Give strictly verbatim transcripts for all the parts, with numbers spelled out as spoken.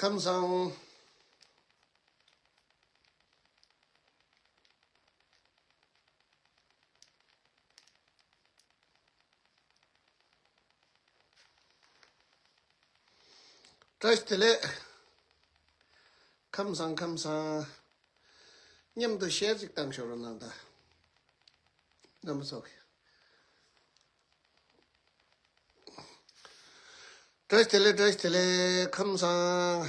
ཁམས་བཟང་། བཀྲ་ཤིས་བདེ་ལེགས། ཁམས་བཟང་། ཁམས་བཟང་། མཉམ་དུ་ཤེར་ཅིག་བཏང་ཤོག་རོགས་གནང་དང་། རྣམ་པ་ཚོ་གི། བཀྲ་ཤིས་བདེ་ལེགས། བཀྲ་ཤིས་བདེ་ལེགས། ཁམས་བཟང་།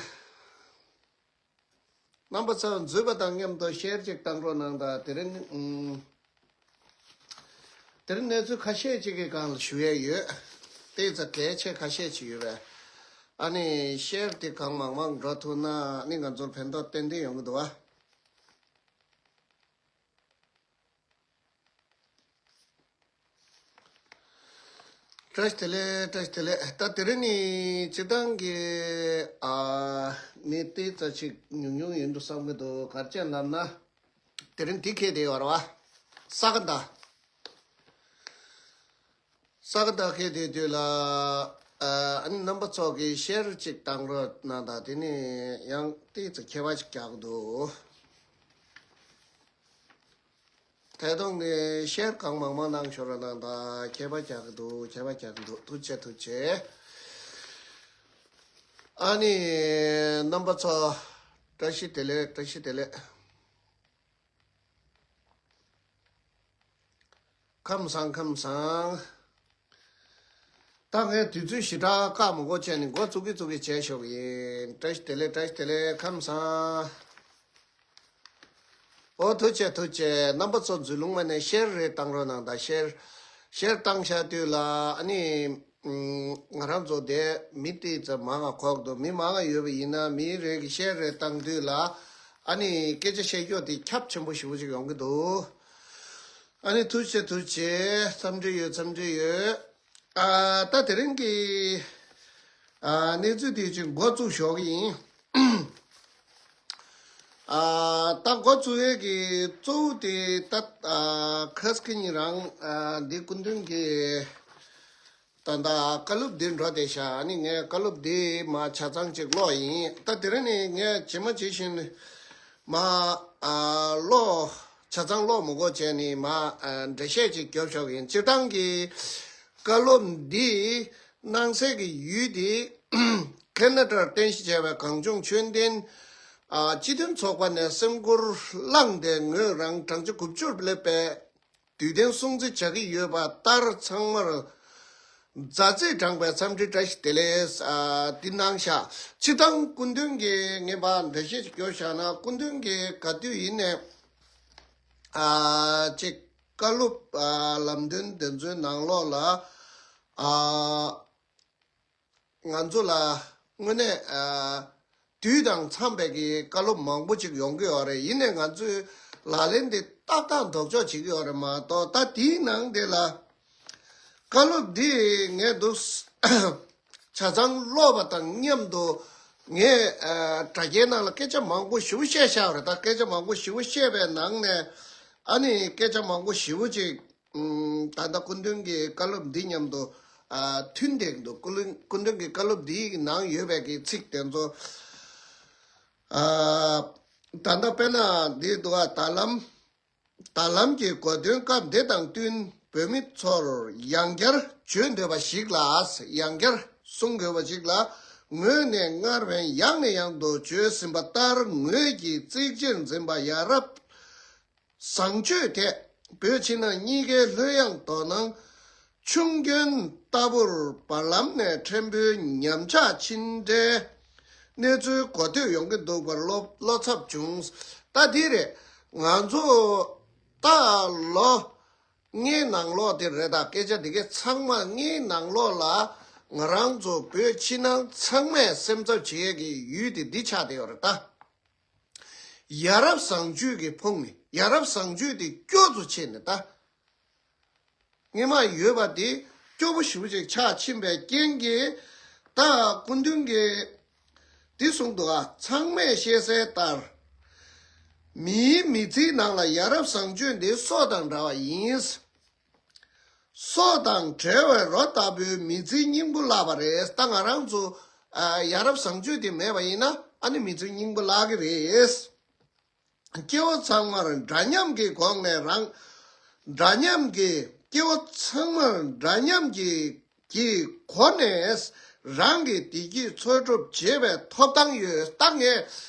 རྣམ་པ་ཚོ་འཛུལ་བ་དང་མཉམ་དུ་ཤེར་ཅིག་བཏང་རོགས་གནང་དང་། དེ་རིང་ཨུམ། དེ་རིང་གནས་ཚུལ་ཁ་ཤས་ཅིག་གི་སྒང་ལ་ཞུ་ཡས་ཡོད། ཏོག་ཙམ་གལ་ཆེ་ཁ་ཤས་ཅིག་ཡོད་པས། ཨ་ནི་ཤེར་དེ་གང་མང་མང་འགྲོ་ཐུབ་ན་ཨ་ནི་ང་ཚོར་ཕན་ཐོགས་ཏན་ཏན་ཡོང་གི་འདུག་བ། བཀྲ་ཤིས་བདེ་ལེགས། བཀྲ་ཤིས་བདེ་ལེགས། ད་དེ་རིང་ནི་སྤྱིར་བཏང་གི་ཨ་མི་ཏོག་ཙམ་ཅིག་ཉུང་ཉུང་ཡིན་འགྲོ་བསམ་གྱི་འདུག་ག་རེ་བྱས་ལབ་ན། དེ་རིང་འདི་འཁེལ་བསྡད་ཡོད་རེད་བ། ས་ག་ཟླ། ས་ག་ཟླ་འཁེལ་བསྡད་དུས་ལ་ཨ་ནི་རྣམ་པ་ཚོ་གིས་ཤེར་ཅིག་བཏང་རོགས་གནང་དང་། དེ་ནི་ཡང་ཏོག་ཙམ་ཁྱད་པར་ཅིག་རྒྱག་གི་འདུག་ཐད་གཏོང་ནས་ཤེར་གང་མང་མང་གནང་ཤོག་རོགས་གནང་དང་། ཁྱད་པར་རྒྱག་གི་འདུག་ཁྱད་པར་རྒྱག་གི་འདུག་ཐུགས་རྗེ་ཆེ། ཐུགས་རྗེ་ཆེ། ཨ་ནི་རྣམ་པ་ཚོ་བཀྲ་ཤིས་བདེ་ལེགས། བཀྲ་ཤིས་བདེ་ལེགས། ཁམས་བཟང་། ཁམས་བཟང་། ད་ངས་དུས་ཚོད་ཞེ་དྲག་བཀག་མི་དགོས་བྱས་ནས་འགོ་བཙུགས་ཀྱི་བཙུགས་ཀྱི་བྱས་ཞོག་ཡིན། བཀྲ་ཤིས་བདེ་ལེགས། བཀྲ་ཤིས་བདེ་ལེགས། ཁམས་བཟང་། ཨོ་ཐུགས་རྗེ་ཆེ། ཐུགས་རྗེ་ཆེ། རྣམ་པ་ཚོ་འཛུལ་ལུང་མ་ནས་ཤེར་རེ་བཏང་རོགས་གནང་དང་། ཤེར་ཤེར་བཏང་བཞག་དུས་ལ་ཨ་ནི་ང་རང་ཚོ་དེ་མི་ཏོག་ཙམ་མང་ང་གོ་གི་འདུག་མི་མང་ང་ཡོད་པ་ཡིན་ན་མི་རེ་གིས་ཤེར་རེ་བཏང་དུས་ལ་ཨ་ནི་སྐད་ཆ་བཤད་རྒྱུ་དེ་ཁྱབ་ཆེན་པོ་ཞེ་པོ་ཅིག་ཡོང་གི་འདུག་ཨ་ནི་ཐུགས་རྗེ་ཆེ། ཐུགས་རྗེ་ཆེ། འཚམས་འདྲི་ཡོད། འཚམས་འདྲི་ཡོད། ཨ་ད་དེ་རིང་གི་ཨ་གནས་ཚུལ་དེ་ཅིག་འགོ་བཙུགས་ཞོག་གི་ཡིན། ཨ་ད་འགོ་བཙུགས་ཡས་ཀྱི་གཙོ་བོ་དེ་ད་ཨ་ཁ་སང་ཉིན་རང་ཨ་འདི་སྐུ་མདུན་གྱི་ད་ད་བཀའ་སློབ་འདི་འགྲོ་བསྡད་ཤག་ཨ་ནི་ངས་བཀའ་སློབ་འདི་མ་ཆ་ཚང་ཅིག་ཀློག་ཡིན། ད་དེ་རིང་ནི་ངས་ཇི་མ་ཇི་བཞིན་མ་ཨ་ཀློག་ཆ་ཚང་ཀློག་མི་དགོས་བྱས་ནས་མ་ཨ་འགྲེལ་བཤད་ཅིག་རྒྱོབ་ཆོག་གི་ཡིན། སྤྱིར་བཏང་གི་བཀའ་སློབ་འདི་གནང་སའི་གི་ཡུལ་འདི་ཁེ་ན་ཌར་རྟེན་གཞི་བྱས་པའི་གངས་ལྗོངས་ཆོས་ལྡན་ཨ་སྤྱི་མཐུན་ཚོགས་པ་ནས་སེམས་ཁུར་བླངས་ཏེ་ངོས་རང་བགྲང་བྱ་དགུ་བཅུར་སླེབས་པའི་དུས་གཏན་སྲུང་བརྩི་བྱ་གི་ཡོད་པ་ལྟར་ཚང་མར་མཛའ་བརྩེས་དྲངས་པའི་འཚམས་འདྲི་བཀྲ་ཤིས་བདེ་ལེགས་ཨ་འདི་གནང་ཤག་སྤྱིར་བཏང་སྐུ་མདུན་གྱིས་ངས་ཕར་འགྲེལ་བཤད་ཅིག་རྒྱོབ་བཞག་ན། སྐུ་མདུན་གྱིས་ག་དུས་ཡིན་ནའི་ཨ་ཅིག་བཀའ་སློབ་ཨ་ལམ་སྟོན་དེ་ཚོའི་ནང་ལོགས་ལ་ཨ་ང་ཚོ་ལ་དངོས་གནས་ཨ་དུས་དང་འཚམས་པའི་གི་བཀའ་སློབ་མང་པོ་ཅིག་ཡོང་གི་ཡོད་རེད། ཡིན་ནའི་ང་ཚོས་ལག་ལེན་དེ་ཏག་ཏག་ལྡོག་ཕྱོགས་བྱེད་ཀྱི་ཡོད་རེད་མ་གཏོགས། ད་དེའི་ནང་དེ་ལ་བཀའ་སློབ་འདི་ངས་འདུག་ཆ་ཚང་ཀློག་པ་དང་མཉམ་དུ་ངས་ཨ་དྲ་རྒྱའི་ནང་ལ་སྐད་ཆ་མང་པོ་ཞེ་པོ་བཤད་བཞག་རེད། ད་སྐད་ཆ་མང་པོ་ཞེ་པོ་བཤད་པའི་ནང་ནས་ཨ་ནི་སྐད་ཆ་མང་པོ་ཞེ་པོ་ཅིག་ད་ལྟ་སྐུ་མདུན་གྱི་བཀའ་སློབ་འདི་མཉམ་དུ་ཨ་མཐུན་བསྡད་ཀྱི་འདུག་སྐུ་མདུན་གྱི་བཀའ་སློབ་འདིའི་ནང་ཡོད་པའི་གི་ཚིག་དེ་ཚོ་ཨ་ད་ལྟ་དཔེར་ན་འདི་འདུག་ཨ། ད་ལམ་ད་ལམ་གྱི་གོ་སྟོན་སྐབས་འདི་དང་བསྟུན་བོད་མི་ཚོར་ཡང་བསྐྱར་བརྗོད་འདོད་པ་ཞིག་ལ། ཡང་བསྐྱར་གསུང་དགོས་པ་ཞིག་ལ། ངོས་ནས་སྔར་བས་ཡང་ནས་ཡང་དུ་བརྗོད་ཟིན་པ་ལྟར་ངོས་ཀྱིས་གཙིགས་ཆེར་འཛིན་པ་ཡ་རབས་བཟང་སྤྱོད་ཐད་བོད་ཕྱི་ནང་གཉིས་ཀའི་ལྷོད་ཡངས་དོ་སྣང་ཆུང་སྐྱོན་ལྟ་བུར་བར་ལམ་ནས་ཕྲན་བུ་ཉམས་ཆག་ཕྱིན་འབྲས་གནས་ཚུལ་གོ་ཐོས་ཡོང་གི་འདུག་པར་བློ་བློ་འཚབ་བྱུང་། ད་འདི་རེད། ང་ཚོ་ད་ལོ་ལྔའི་ནང་ལོགས་དེ་རེད། ད་སྐད་ཆ་འདི་གའི་ཚང་མ་ལྔའི་ནང་ལོགས་ལ་ང་རང་ཚོ་བོད་ཕྱི་ནང་ཚང་མས་སེམས་འཚབ་བྱེད་ཡས་ཀྱི་ཡུལ་དེ་འདི་ཆགས་བསྡད་ཡོད་རེད་ད། ཡ་རབས་བཟང་སྤྱོད་ཀྱི་ཕུང་ནས་ཡ་རབས་བཟང་སྤྱོད་དེ་སྐྱོ་ཚོ་ཆེ་ནས་ད། སྔོན་མ་ཡོད་པ་དེ་སྐྱོ་པོ་ཞེ་པོ་ཅིག་ཆགས་ཕྱིན་པའི་རྐྱེན་གྱིས་ད་སྐུ་མདུན་གྱིས་འདི་གསུངས་འདུག་ཨ། ཚང་མས་ཤེས་གསལ་ལྟར། མིའི་མི་ཚེའི་ནང་ལ་ཡ་རབས་བཟང་སྤྱོད་འདི་སྲོག་དང་འདྲ་བ་ཡིན། སྲོག་དང་བྲལ་བའི་རོ་ལྟ་བུའི་མི་ཚེའི་སྙིང་པོ་བརླག་པ་རེད། ད་ང་རང་ཚོ་ ཡ་རབས་བཟང་སྤྱོད་དེ་མེད་པ་ཡིན་ན་ཨ་ནི་མི་ཚོའི་སྙིང་པོ་བརླག་གི་རེད། སྐྱེ་བོ་ཚང་མར་འདྲ་མཉམ་གྱི་སྒོ་ནས་རང་། འདྲ་མཉམ་གྱི་སྐྱེ་བོ་ཚང་མར་འདྲ་མཉམ་གྱི་གི་སྒོ་ནས་རང་གི་བདེ་སྐྱིད་འཚོལ་སྒྲུབ་བྱེད་པའི་ཐོབ་ཐང་ཡོད། ད་ངས་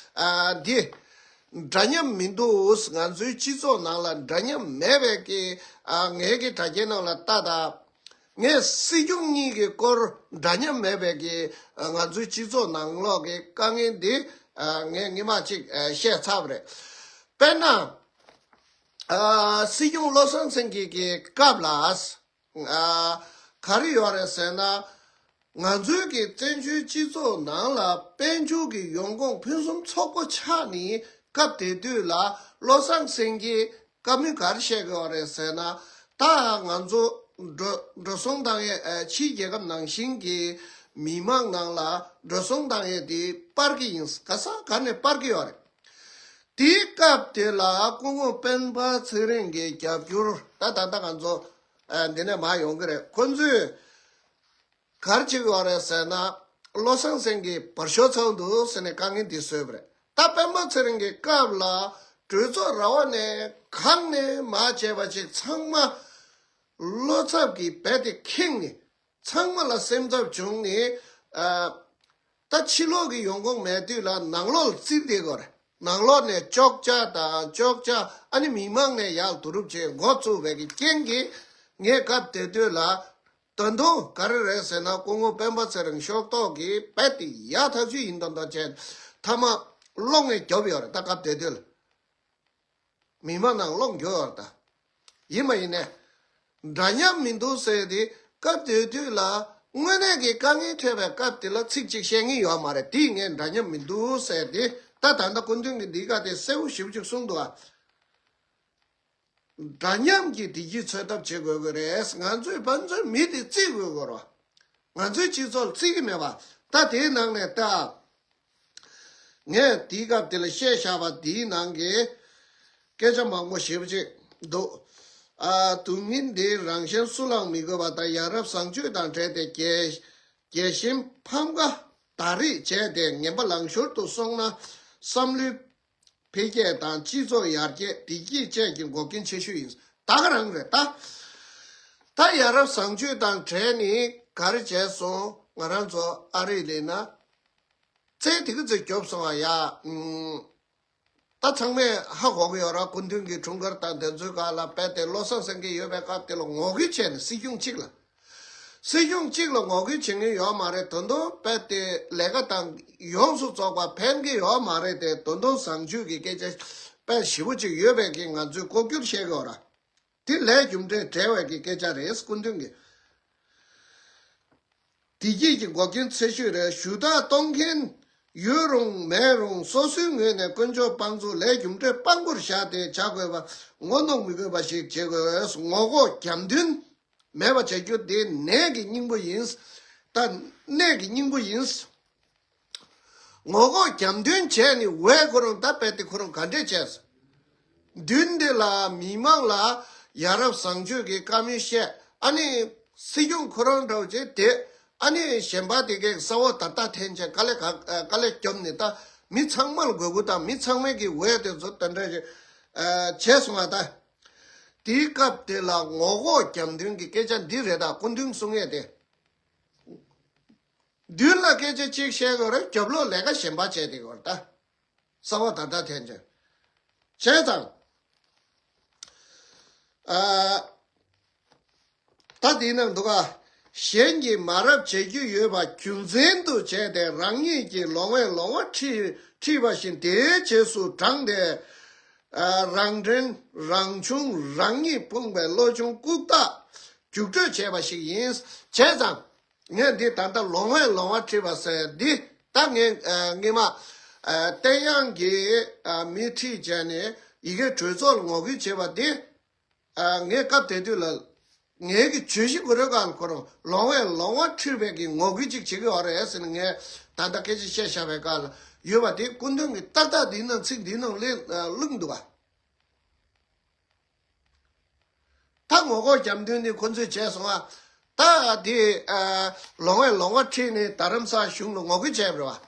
ཨ་འདི་འདྲ་མཉམ་མི་འདུག་ང་ཚོའི་སྤྱི་ཚོགས་ནང་ལ་འདྲ་མཉམ་མེད་པའི་གི་ཨ་ངའི་གི་དྲ་རྒྱའི་ནང་ལ་ལྟ་དང་། ངས་སྲིད་སྐྱོང་གཉིས་ཀྱི་སྐོར་འདྲ་མཉམ་མེད་པའི་གི་ང་ཚོའི་སྤྱི་ཚོགས་ནང་ལོགས་ཀྱི་དཀའ་ངལ་འདི་ངས་སྔོན་མ་ཅིག་བཤད་ཚར་བ་རེད། དཔེར་ན། སྲིད་སྐྱོང་བློ་བཟང་སེང་གེ་གི་སྐབས་ལ་ག་རེ་ཡོད་རེད་ཟེར་ན། ང་ཚོའི་གི་བཙན་བྱོལ་སྤྱི་ཚོགས་ནང་ལ་དཔལ་འབྱོར་གྱི་ཡོང་ཁུངས་ཕུན་སུམ་ཚོགས་པོ་ཆགས་ནས་སྐབས་དེ་དུས་ལ་བློ་བཟང་སེང་གེ་བཀའ་མོལ་ག་རེ་བཤད་ཀྱི་ཡོད་རེད་ཟེར་ན། ད་ང་ཚོ་འགྲོ་འགྲོ་སོང་བཏང་ཡས་ཕྱིའི་རྒྱལ་ཁབ་ནང་བཞིན་གྱི་མི་མང་ནང་ལ་འགྲོ་སོང་བཏང་ཡས་དེ་སྤར་གྱི་ཡིན། ག་ས་ག་ནས་སྤར་གྱི་ཡོད་རེད། དེའི་སྐབས་དེ་ལ་སྐུ་ངོ་སྤེན་པ་ཚེ་རིང་གི་རྒྱབ་སྐྱོར་ད་ད་ལྟ་ང་ཚོ་འདི་ནས་མར་ཡོང་གི་རེད། ཁོ་ཚོས་ག་རེ་བྱེད་ཀྱི་ཡོད་རེད་ཟེར་ན། བློ་བཟང་སེང་གེ་བར་ཤོག་ཚར་འདུག་ཟེར་ནས་དཀའ་ངལ་འདི་བཟོས་པ་རེད། ད་སྤེན་པ་ཚེ་རིང་གི་སྐབས་ལ་གྲོས་ཚོགས་ར་བ་ནས་གང་ནས་མར་བྱས་པ་ཅིག་ཚང་མ་བློ་འཚབ་ཀྱིས་རྦད་དེ་ཁེངས་ནས། ཚང་མ་ལ་སེམས་འཚབ་བྱུང་ནས། ཨ། ད་ཕྱི་ལོགས་ཀྱི་ཡོང་ཁུངས་མེད་དུས་ལ་ནང་ལོགས་ལ་བཙིར་བསྡད་དགོས་རེད། ནང་ལོགས་ནས་གཅོག་ཆ་དང་གཅོག་ཆ་ཨ་ནི་མི་མང་ནས་ཡར་བསྡུ་རུབ་བྱས་འགོ་བཙུགས་པའི་གི་རྐྱེན་གྱིས་ངས་སྐབས་དེ་དུས་ལ་ད་དུང་ག་རེ་རེད་ཟེར་ན། སྐུ་ངོ་སྤེན་པ་ཚེ་རིང་ཤོག་ཐོག་གིས་རྦད་དེ་ཡག་ཐག་ཆོད་ཡིན་མདོག་མདོག་བྱས་མཐའ་མ་སློང་ངེ་རྒྱོབ་ཡོད་རེད། ད་སྐབས་དེ་དུས་ལ། མི་མང་ནང་སློང་རྒྱུ་ཡོད་ད། ཡིན་མ་ཡིན་ནས། འདྲ་མཉམ་མི་འདུག་ཟེར་དེ་སྐབས་དེ་དུས་ལ་དངོས་གནས་ཀྱི་དཀའ་ངལ་འཕྲད་པའི་སྐབས་དེ་ལ་ཚིག་གཅིག་བཤད་མཁན་ཡོད་མ་རེད། དེ་ངས་འདྲ་མཉམ་མི་འདུག་ཟེར་དེ་ད་ད་ལྟ་སྐུ་མདུན་གྱིས་འདི་ག་དེ་གསལ་པོ་ཞེ་པོ་ཅིག་གསུངས་འདུག་ཨ། འདྲ་མཉམ་གྱི་བདེ་སྐྱིད་འཚོལ་ཐབས་བྱེད་དགོས་ཀྱི་རེད། ང་ཚོས་ཕན་ཚུན་མི་དེ་བརྩི་དགོས་ཀྱི་རེད། ང་ཚོའི་སྤྱི་ཚོགས་ལ་བརྩི་གི་མེད་པ། ད་དེའི་ནང་ནས་ད། ངས་དེའི་སྐབས་དེ་ལ་བཤད་བཞག་པ་དེའི་ནང་གི་སྐད་ཆ་མང་པོ་ཞེ་པོ་ཅིག་འདུག་ཨ། སྡུག་བསྔལ་འདི་རང་གཞན་སུ་ལའང་མི་དགོས་པ་དང་། ཡ་རབས་བཟང་སྤྱོད་དང་འབྲེལ་ཏེ་རྒྱལ་རྒྱལ་ཞེན་ཕམ་ཁ་ད་རེས་བྱས་ཏེ་ངན་པ་ལང་ཤོར་དུ་སོང་ན། བསམ་བློའི་འཕེལ་རྒྱས་དང་སྤྱི་ཚོགས་ཡར་རྒྱས་བདེ་སྐྱིད་བཅས་ཀྱི་འགོག་རྐྱེན་ཆེ་ཤོས་ཡིན། ད་ག་རང་རེད་ད། ད་ཡ་རབས་བཟང་སྤྱོད་དང་འབྲེལ་ནས་ག་རེ་བྱས་སོང་། ང་རང་ཚོ་ཨ་རི་ལ་ན་རྩེ་དེ་ག་ཚོད་རྒྱོབ་སོང་བ་ཡ། ཨུམ། ད་ཚང་མས་ཧ་གོ་གི་ཡོད་ར། སྐུ་མདུན་གྱི་འཁྲུངས་སྐར་དང་དེ་ཚོའི་སྐབས་ལ་རྦད་དེ་བློ་བཟང་སེང་གེ་ཡོད་པའི་སྐབས་དེ་ལ་ངོ་རྒོལ་བྱས་ནས་སྲིད་སྐྱོང་གཅིག་ལ། སྲིད་སྐྱོང་གཅིག་ལ་ངོ་རྒོལ་བྱེད་མཁན་ཡོད་མ་རེད། ད་དུང་རྦད་དེ་ལས་ཀ་དང་ཡོངས་སུ་རྫོགས་པ་ཕན་གྱི་ཡོད་མ་རེད་དེ། ད་དུང་བཟང་སྤྱོད་ཀྱི་སྐད་ཆ་རྦད་ཞེ་པོ་ཅིག་ཡོད་པའི་གི་ང་ཚོས་ལྐོག་གྱུར་བཤད་གི་ཡོད་ར། དེ་ལས་རྒྱུ་འབྲས་བྲལ་བའི་གི་སྐད་ཆ་རེད། སྐུ་མདུན་གྱི་བདེ་སྐྱིད་ཀྱི་འགོག་རྐྱེན་ཆེ་ཤོས་རེད། ཞུ་དག་གཏོང་མཁན་ཡོད་རུང་མེད་རུང་སོ་སོའི་ངོས་ནས་དཀོན་མཆོག་དཔང་བཙུགས་ལས་རྒྱུ་འབྲས་དཔང་པོར་བཞག་སྟེ་བྱ་དགོས་པ་ངོ་གནོང་མི་དགོས་པ་ཞིག་བྱེད་དགོས། ངོ་ལྐོག་རྒྱབ་མདུན་མེད་པ་བྱ་རྒྱུ་དེ་ནད་ཀྱི་སྙིང་པོ་ཡིན། ད་ནད་ཀྱི་སྙིང་པོ་ཡིན། ངོ་ལྐོག་རྒྱབ་མདུན་བྱས་ནས་འོས་ཁོ་རང་ད་རྦད་དེ་ཁོ་རང་ག་འདྲས་བྱས། མདུན་དེ་ལ་མི་མང་ལ་ཡ་རབས་བཟང་སྤྱོད་ཀྱི་བཀའ་མོལ་བཤད། ཨ་ནི་སྲིད་སྐྱོང་ཁོ་རང་འདྲ་བོ་བྱས་དེ། ཨ་ནི་གཞན་པ་དེ་གས་ས་འོག་ད་ལྟ་འཐེན་བྱས་དཀའ་ལས་ག་དཀའ་ལས་རྒྱོབ་ནས་ད་མི་ཚང་མ་ལ་དགོས་མཁོ་དང་མི་ཚང་མའི་གི་འོས་དེ་ཚོ་དེ་འདྲ་ཞིག་བྱས་སོང་བ་ད། དེའི་སྐབས་དེ་ལ་ངོ་ལྐོག་རྒྱབ་མདུན་གྱི་སྐད་ཆ་འདི་རེད། ད་སྐུ་མདུན་གསུང་ཡས་དེ། མདུན་ལ་སྐད་ཆ་གཅིག་བཤད་དགོས་རེད། རྒྱབ་ལོགས་ལས་ཀ་གཞན་པ་བྱས་བསྡད་དགོས་རེད་ད། ས་འོག་ད་ལྟ་འཐེན་བྱས། བྱས་ཙང་། ཨ། ད་འདི་ནང་འདུག་ག་གཞན་གྱིས་མ་རབས་བྱེད་རྒྱུ་ཡོད་པ་རྒྱུ་མཚན་དུ་བྱས་ཏེ་རང་ཉིད་ཀྱིས་ལོང་བས་ལོང་བ་ཁྲིད་ཁྲིད་པ་བཞིན་དེའི་རྗེས་སུ་འབྲངས་ཏེ། ཨ། རང་འདྲེན་རང་བྱུང་རང་ཉིད་ཕུང་བའི་བློ་ཆུང་ལྐུགས་རྟགས་རྒྱུགས་སྤྲོད་བྱས་པ་ཞིག་ཡིན། བྱས་ཙང་། ངས་འདི་ད་ལྟ་ལོང་བས་ལོང་བ་ཁྲིད་པ་ཟེར་འདི་ད་ངས་ཨ་སྔོན་མ་ཨ་བསྟན་དབྱངས་ཀྱིས་ཨ་མི་ཁྲིད་བྱས་ནས་ཡི་གེ་གྲོས་ཚོགས་ལ་ངོ་རྒོལ་བྱས་པ་འདི། ཨ་ངས་སྐབས་དེ་དུས་ལ་ངའི་གི་བརྗོད་གཞི་གུ་རུ་སྒང་ལ་ཁོ་རང་ལོང་བས་ལོང་བ་ཁྲིད་པའི་གི་ངོ་རྒོལ་ཅིག་བྱེད་ཀྱི་ཡོད་རེད་ཟེར་ནས་ངས་ད་ལྟ་སྐད་ཆ་བཤད་བཞག་པའི་སྐབས་ལ་ཡོད་པ་དེ་སྐུ་མདུན་གྱིས་ཏག་ཏག་འདིའི་ནང་ཚིག་འདིའི་ནང་ལེན་བླུགས་འདུག་ག་ད་ངོ་ལྐོག་རྒྱབ་མདུན་ནི་ཁོ་ཚོས་བྱས་སོང་ཨ། ད་དེ་ལོང་བས་ལོང་བ་ཁྲིད་ནས་རྡ་རམ་ས་གཞུང་ལ་ངོ་རྒོལ་བྱས་པ་རེད་བ།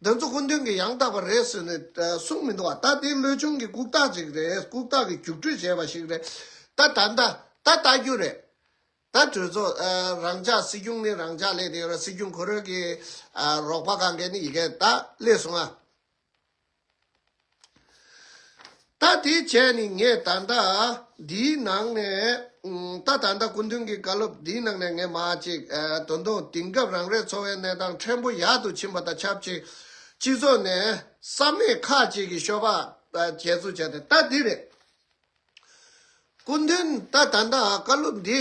འདི་ཚོ་སྐུ་མདུན་གྱིས་ཡང་དག་པ་རེད་ཟེར་ནས་གསུངས་མི་འདུག་བ། ད་དེ་བློས་ཆུང་གི་ལྐུགས་རྟགས་ཅིག་རེད། ལྐུགས་རྟགས་ཀྱི་རྒྱུགས་སྤྲོད་བྱས་པ་ཞིག་རེད། ད་ད་ད་ད་ལྟ་རྒྱུ་རེད། ད་གྲོས་ཚོགས་རང་འཇགས། སྲིད་སྐྱོང་ནི་རང་འཇགས་ལས་དེ་ཡོད་ར། སྲིད་སྐྱོང་ཁོ་རང་གི་རོགས་པ་གང་གས་ནི་ཡི་གེ་ད་སླེབས་སོང་ཨ། ད་དེ་བྱས་ནི་ངས་ད་ལྟ་འདིའི་ནང་ནས་ད་ད་ལྟ་སྐུ་མདུན་གྱི་བཀའ་སློབ་འདིའི་ནང་ནས་ངས་མ་ཅིག་དོན་དུ་དེང་སྐབས་རང་རེའི་འཚོ་བའི་གནས་སྟངས་ཕྲན་བུ་ཡག་ཏུ་ཕྱིན་པ་དང་ཆབས་ཅིག་སྤྱི་ཚོགས་ནས་བསམ་མེད་ཁག་ཅིག་གི་ཤོ་སྦག་བྱས་ཚུལ་བྱས་ཏེ་ད་འདི་རེད། སྐུ་མདུན་ད་ད་ལྟ་བཀའ་སློབ་འདི་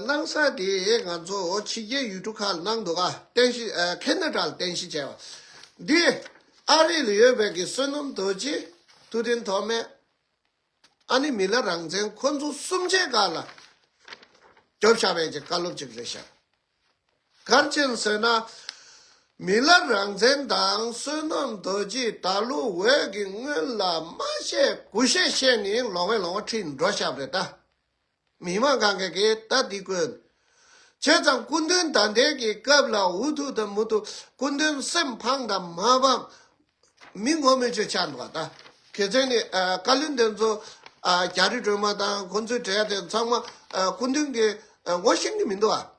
གནང་ས་དེ་ང་ཚོ་ཕྱི་རྒྱལ་ཡུལ་གྲུ་ཁག་ལ་གནང་འདུག་ག་རྟེན་གཞི་ཁེ་ན་ཌ་ལ་རྟེན་གཞི་བྱས་པ་འདི། ཨ་རི་ལ་ཡོད་པའི་གི་བསོད་ནམས་རྡོ་རྗེ། ཐུབ་བསྟན་ཐོགས་མེད། ཨ་ནི་མི་ལ་རང་བཙན། ཁོ་ཚོ་གསུམ་ཆའི་སྒང་ལ་རྒྱོབ་བཞག་པའི་གི་བཀའ་སློབ་ཅིག་རེད་ཤག་ག་རེ་བྱས་ནས་ཟེར་ན། མི་ལ་རང་བཙན་དང་བསོད་ནམས་རྡོ་རྗེ་ད་ལོ་འོས་ཀྱི་སྔོན་ལ་མ་བཤད་དགུ་བཤད་བཤད་ནས་ལོང་བས་ལོང་བ་ཁྲིད་འགྲོ་བཞག་པ་རེད་ད། མི་མང་གང་གས་ཀྱིས་ད་འདི་བཀོད། བྱས་ཙང་སྐུ་མདུན་ད་ལྟའི་གི་སྐབས་ལ་འུ་ཐུག་དང་མུ་ཐུག་སྐུ་མདུན་སེམས་ཕངས་དང་མ་ཕངས། མི་ངོ་མི་ཆོད་ཆགས་འདུག་བ་ད། ཁྱེད་ཚོས་ནི་བཀའ་བློན་དེ་ཚོ་རྒྱ་རི་སྒྲོལ་མ་དང་ཁོང་ཚོའི་གྲས་དེ་ཚང་མ་སྐུ་མདུན་གྱི་ངོ་ཤེས་ཀྱི་མི་འདུག་བ།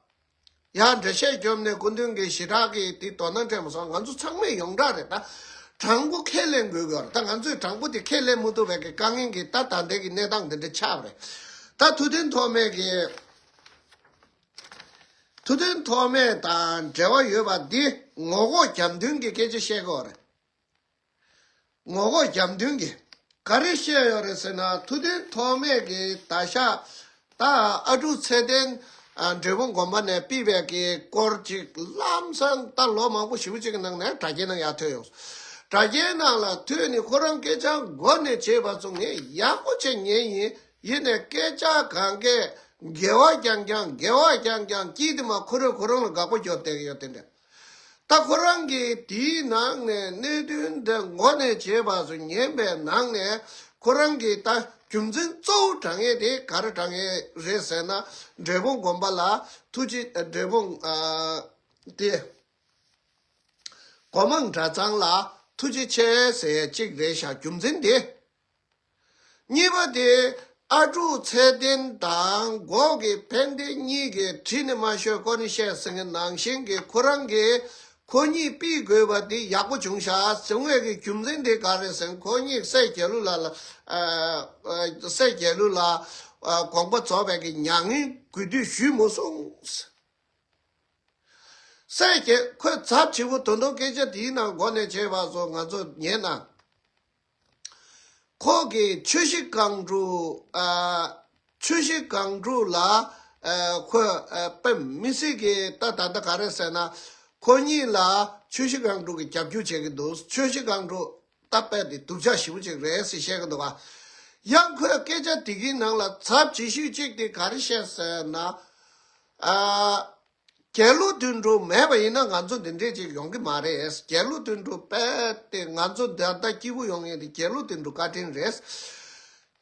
ཡང་འགྲེལ་བཤད་རྒྱོབ་ནས་སྐུ་མདུན་གྱི་ཞེ་དྲག་གི་དེ་དོ་སྣང་སྤྲད་མ་སོང་། ང་ཚོ་ཚང་མས་ཡོངས་གྲགས་རེད་ད། དྲང་པོ་ཁས་ལེན་དགོས་ཀྱི་ཡོད་རེད་ད། ང་ཚོས་དྲང་པོ་དེ་ཁས་ལེན་མི་ཐུབ་པའི་གི་དཀའ་ངལ་གྱི་ད་ད་ལྟའི་གི་གནས་སྟངས་འདི་འདྲ་ཆགས་པ་རེད། ད་ཐུབ་བསྟན་ཐོགས་མེད་ཀྱི་ཐུབ་བསྟན་ཐོགས་མེད་དང་འབྲེལ་བ་ཡོད་པ་འདི་ངོ་ལྐོག་རྒྱབ་མདུན་གྱི་སྐད་ཆ་བཤད་ཀྱི་ཡོད་རེད། ངོ་ལྐོག་རྒྱབ་མདུན་གྱི་ག་རེ་བཤད་ཡོད་རེད་ཟེར་ན། ཐུབ་བསྟན་ཐོགས་མེད་ཀྱིས་ད་ཤག་ད་ཨ་ཀྲུག་ཚེ་བརྟན་འབྲས་སྤུངས་དགོན་པ་ནས་ཕུད་པའི་གི་སྐོར་ཅིག་ལམ་སང་ད་ལོ་མང་པོ་ཞེ་པོ་ཅིག་གི་ནང་ནས་དྲ་རྒྱའི་ནང་ཡར་ཐོན་ཡོང་། དྲ་རྒྱའི་ནང་ལ་ཐོན་ནས་ཁོ་རང་སྐད་ཆ་མགོ་ནས་བྱས་པ་ཚོ་ངས་ཡག་པོ་བྱས་ཉན་ཡིན། ཡིན་ནས་སྐད་ཆ་གང་གས་འགལ་བ་རྐྱང་རྐྱང་འགལ་བ་རྐྱང་རྐྱང་སྐྱིད་དེ་མ་ཁོ་རང་ཁོ་རང་ལ་དགག་པ་རྒྱོབ་བསྡད་ཀྱི་ཡོད་དེ་འདྲ། ད་ཁོ་རང་གིས་དེའི་ནང་ནས་གནད་དོན་འདི་མགོ་ནས་བྱས་པ་ཚོ་ཉན་པའི་ནང་ནས་ཁོ་རང་གིས་ད་རྒྱུ་མཚན་གཙོ་བོ་དྲངས་ཡས་དེ་ག་རེ་དྲངས་ཡས་རེད་ཟེར་ན། འབྲས་སྤུངས་དགོན་པ་ལ་ཐུགས་རྗེ། འབྲས་སྤུངས་ཨ་དེ་སྒོ་མང་གྲྭ་ཚང་ལ་ཐུགས་རྗེ་ཆེ་ཟེར་ཡས་གཅིག་རེད་ཤག་རྒྱུ་མཚན་དེ། གཉིས་པ་དེ་ཨ་ཀྲུག་ཚེ་བརྟན་དང་འགོག་གི་ཕན་བདེ་གཉིས་ཀྱིས་བྲིས་ནས་མ་ཤོད་ཀོ་ནི་བཤད་ཟེར་མཁན་ནང་བཞིན་གྱི་ཁོ་རང་གིས་ཁོ་གཉིས་ཕུད་དགོས་པ་དེ་ཡག་པོ་བྱུང་ཤག་བྱུང་བའི་གི་རྒྱུ་མཚན་དེ་ག་རེ་ཟེར་ན། ཁོ་གཉིས་སྲས་རྒྱལ་གླུ་ལགས་ལ་ཨ་ཨ་སྲས་རྒྱལ་གླུ་ལགས་ཨ་དགོངས་པ་རྫོགས་པའི་གི་མྱ་ངན་གུས་འདུད་ཞུས་མ་སོང་། སྲས་རྒྱལ་ཁོས་ཚབས་ཆེ་བོ་དོན་དུ་སྐད་ཆ་དེའི་ནང་མགོ་ནས་བྱས་པ་སོགས་ང་ཚོ་ཉན་ན། ཁོ་གིས་ཆུ་བཞི་སྒང་དྲུག་ཨ་ཆུ་བཞི་སྒང་དྲུག་ལ་ཨ་ཁོས་ཨ་དཔེ་མི་སྲིད་ཀྱི་ད་ད་ལྟ་ག་རེ་ཟེར་ན། ཁོ་གཉིས་ལ་ཆུ་བཞི་སྒང་དྲུག་གིས་རྒྱབ་སྐྱོར་བྱེད་ཀྱི་འདུག་ཆུ་བཞི་སྒང་དྲུག་ད་དཔེ་དེ་སྡུག་ཅག་ཞེ་པོ་ཅིག་རེད་ཟེར་བཤད་ཀྱི་འདུག་ག་ཡང་ཁོས་སྐད་ཆ་དེ་གི་ནང་ལ་ཚབས་ཆེ་ཤོས་གཅིག་དེ་ག་རེ་བཤད་ཟེར་ན། ཨ། རྒྱལ་གླུ་དོན་གྲུབ་མེད་པ་ཡིན་ན་ང་ཚོ་འདི་འདྲས་ཅིག་ཡོང་གི་མ་རེད། རྒྱལ་གླུ་དོན་གྲུབ་དཔེ་དེ་ང་ཚོ་ད་ལྟ་སྐྱིད་པོ་ཡོང་ཡས་དེ་རྒྱལ་གླུ་དོན་གྲུབ་བཀའ་དྲིན་རེད།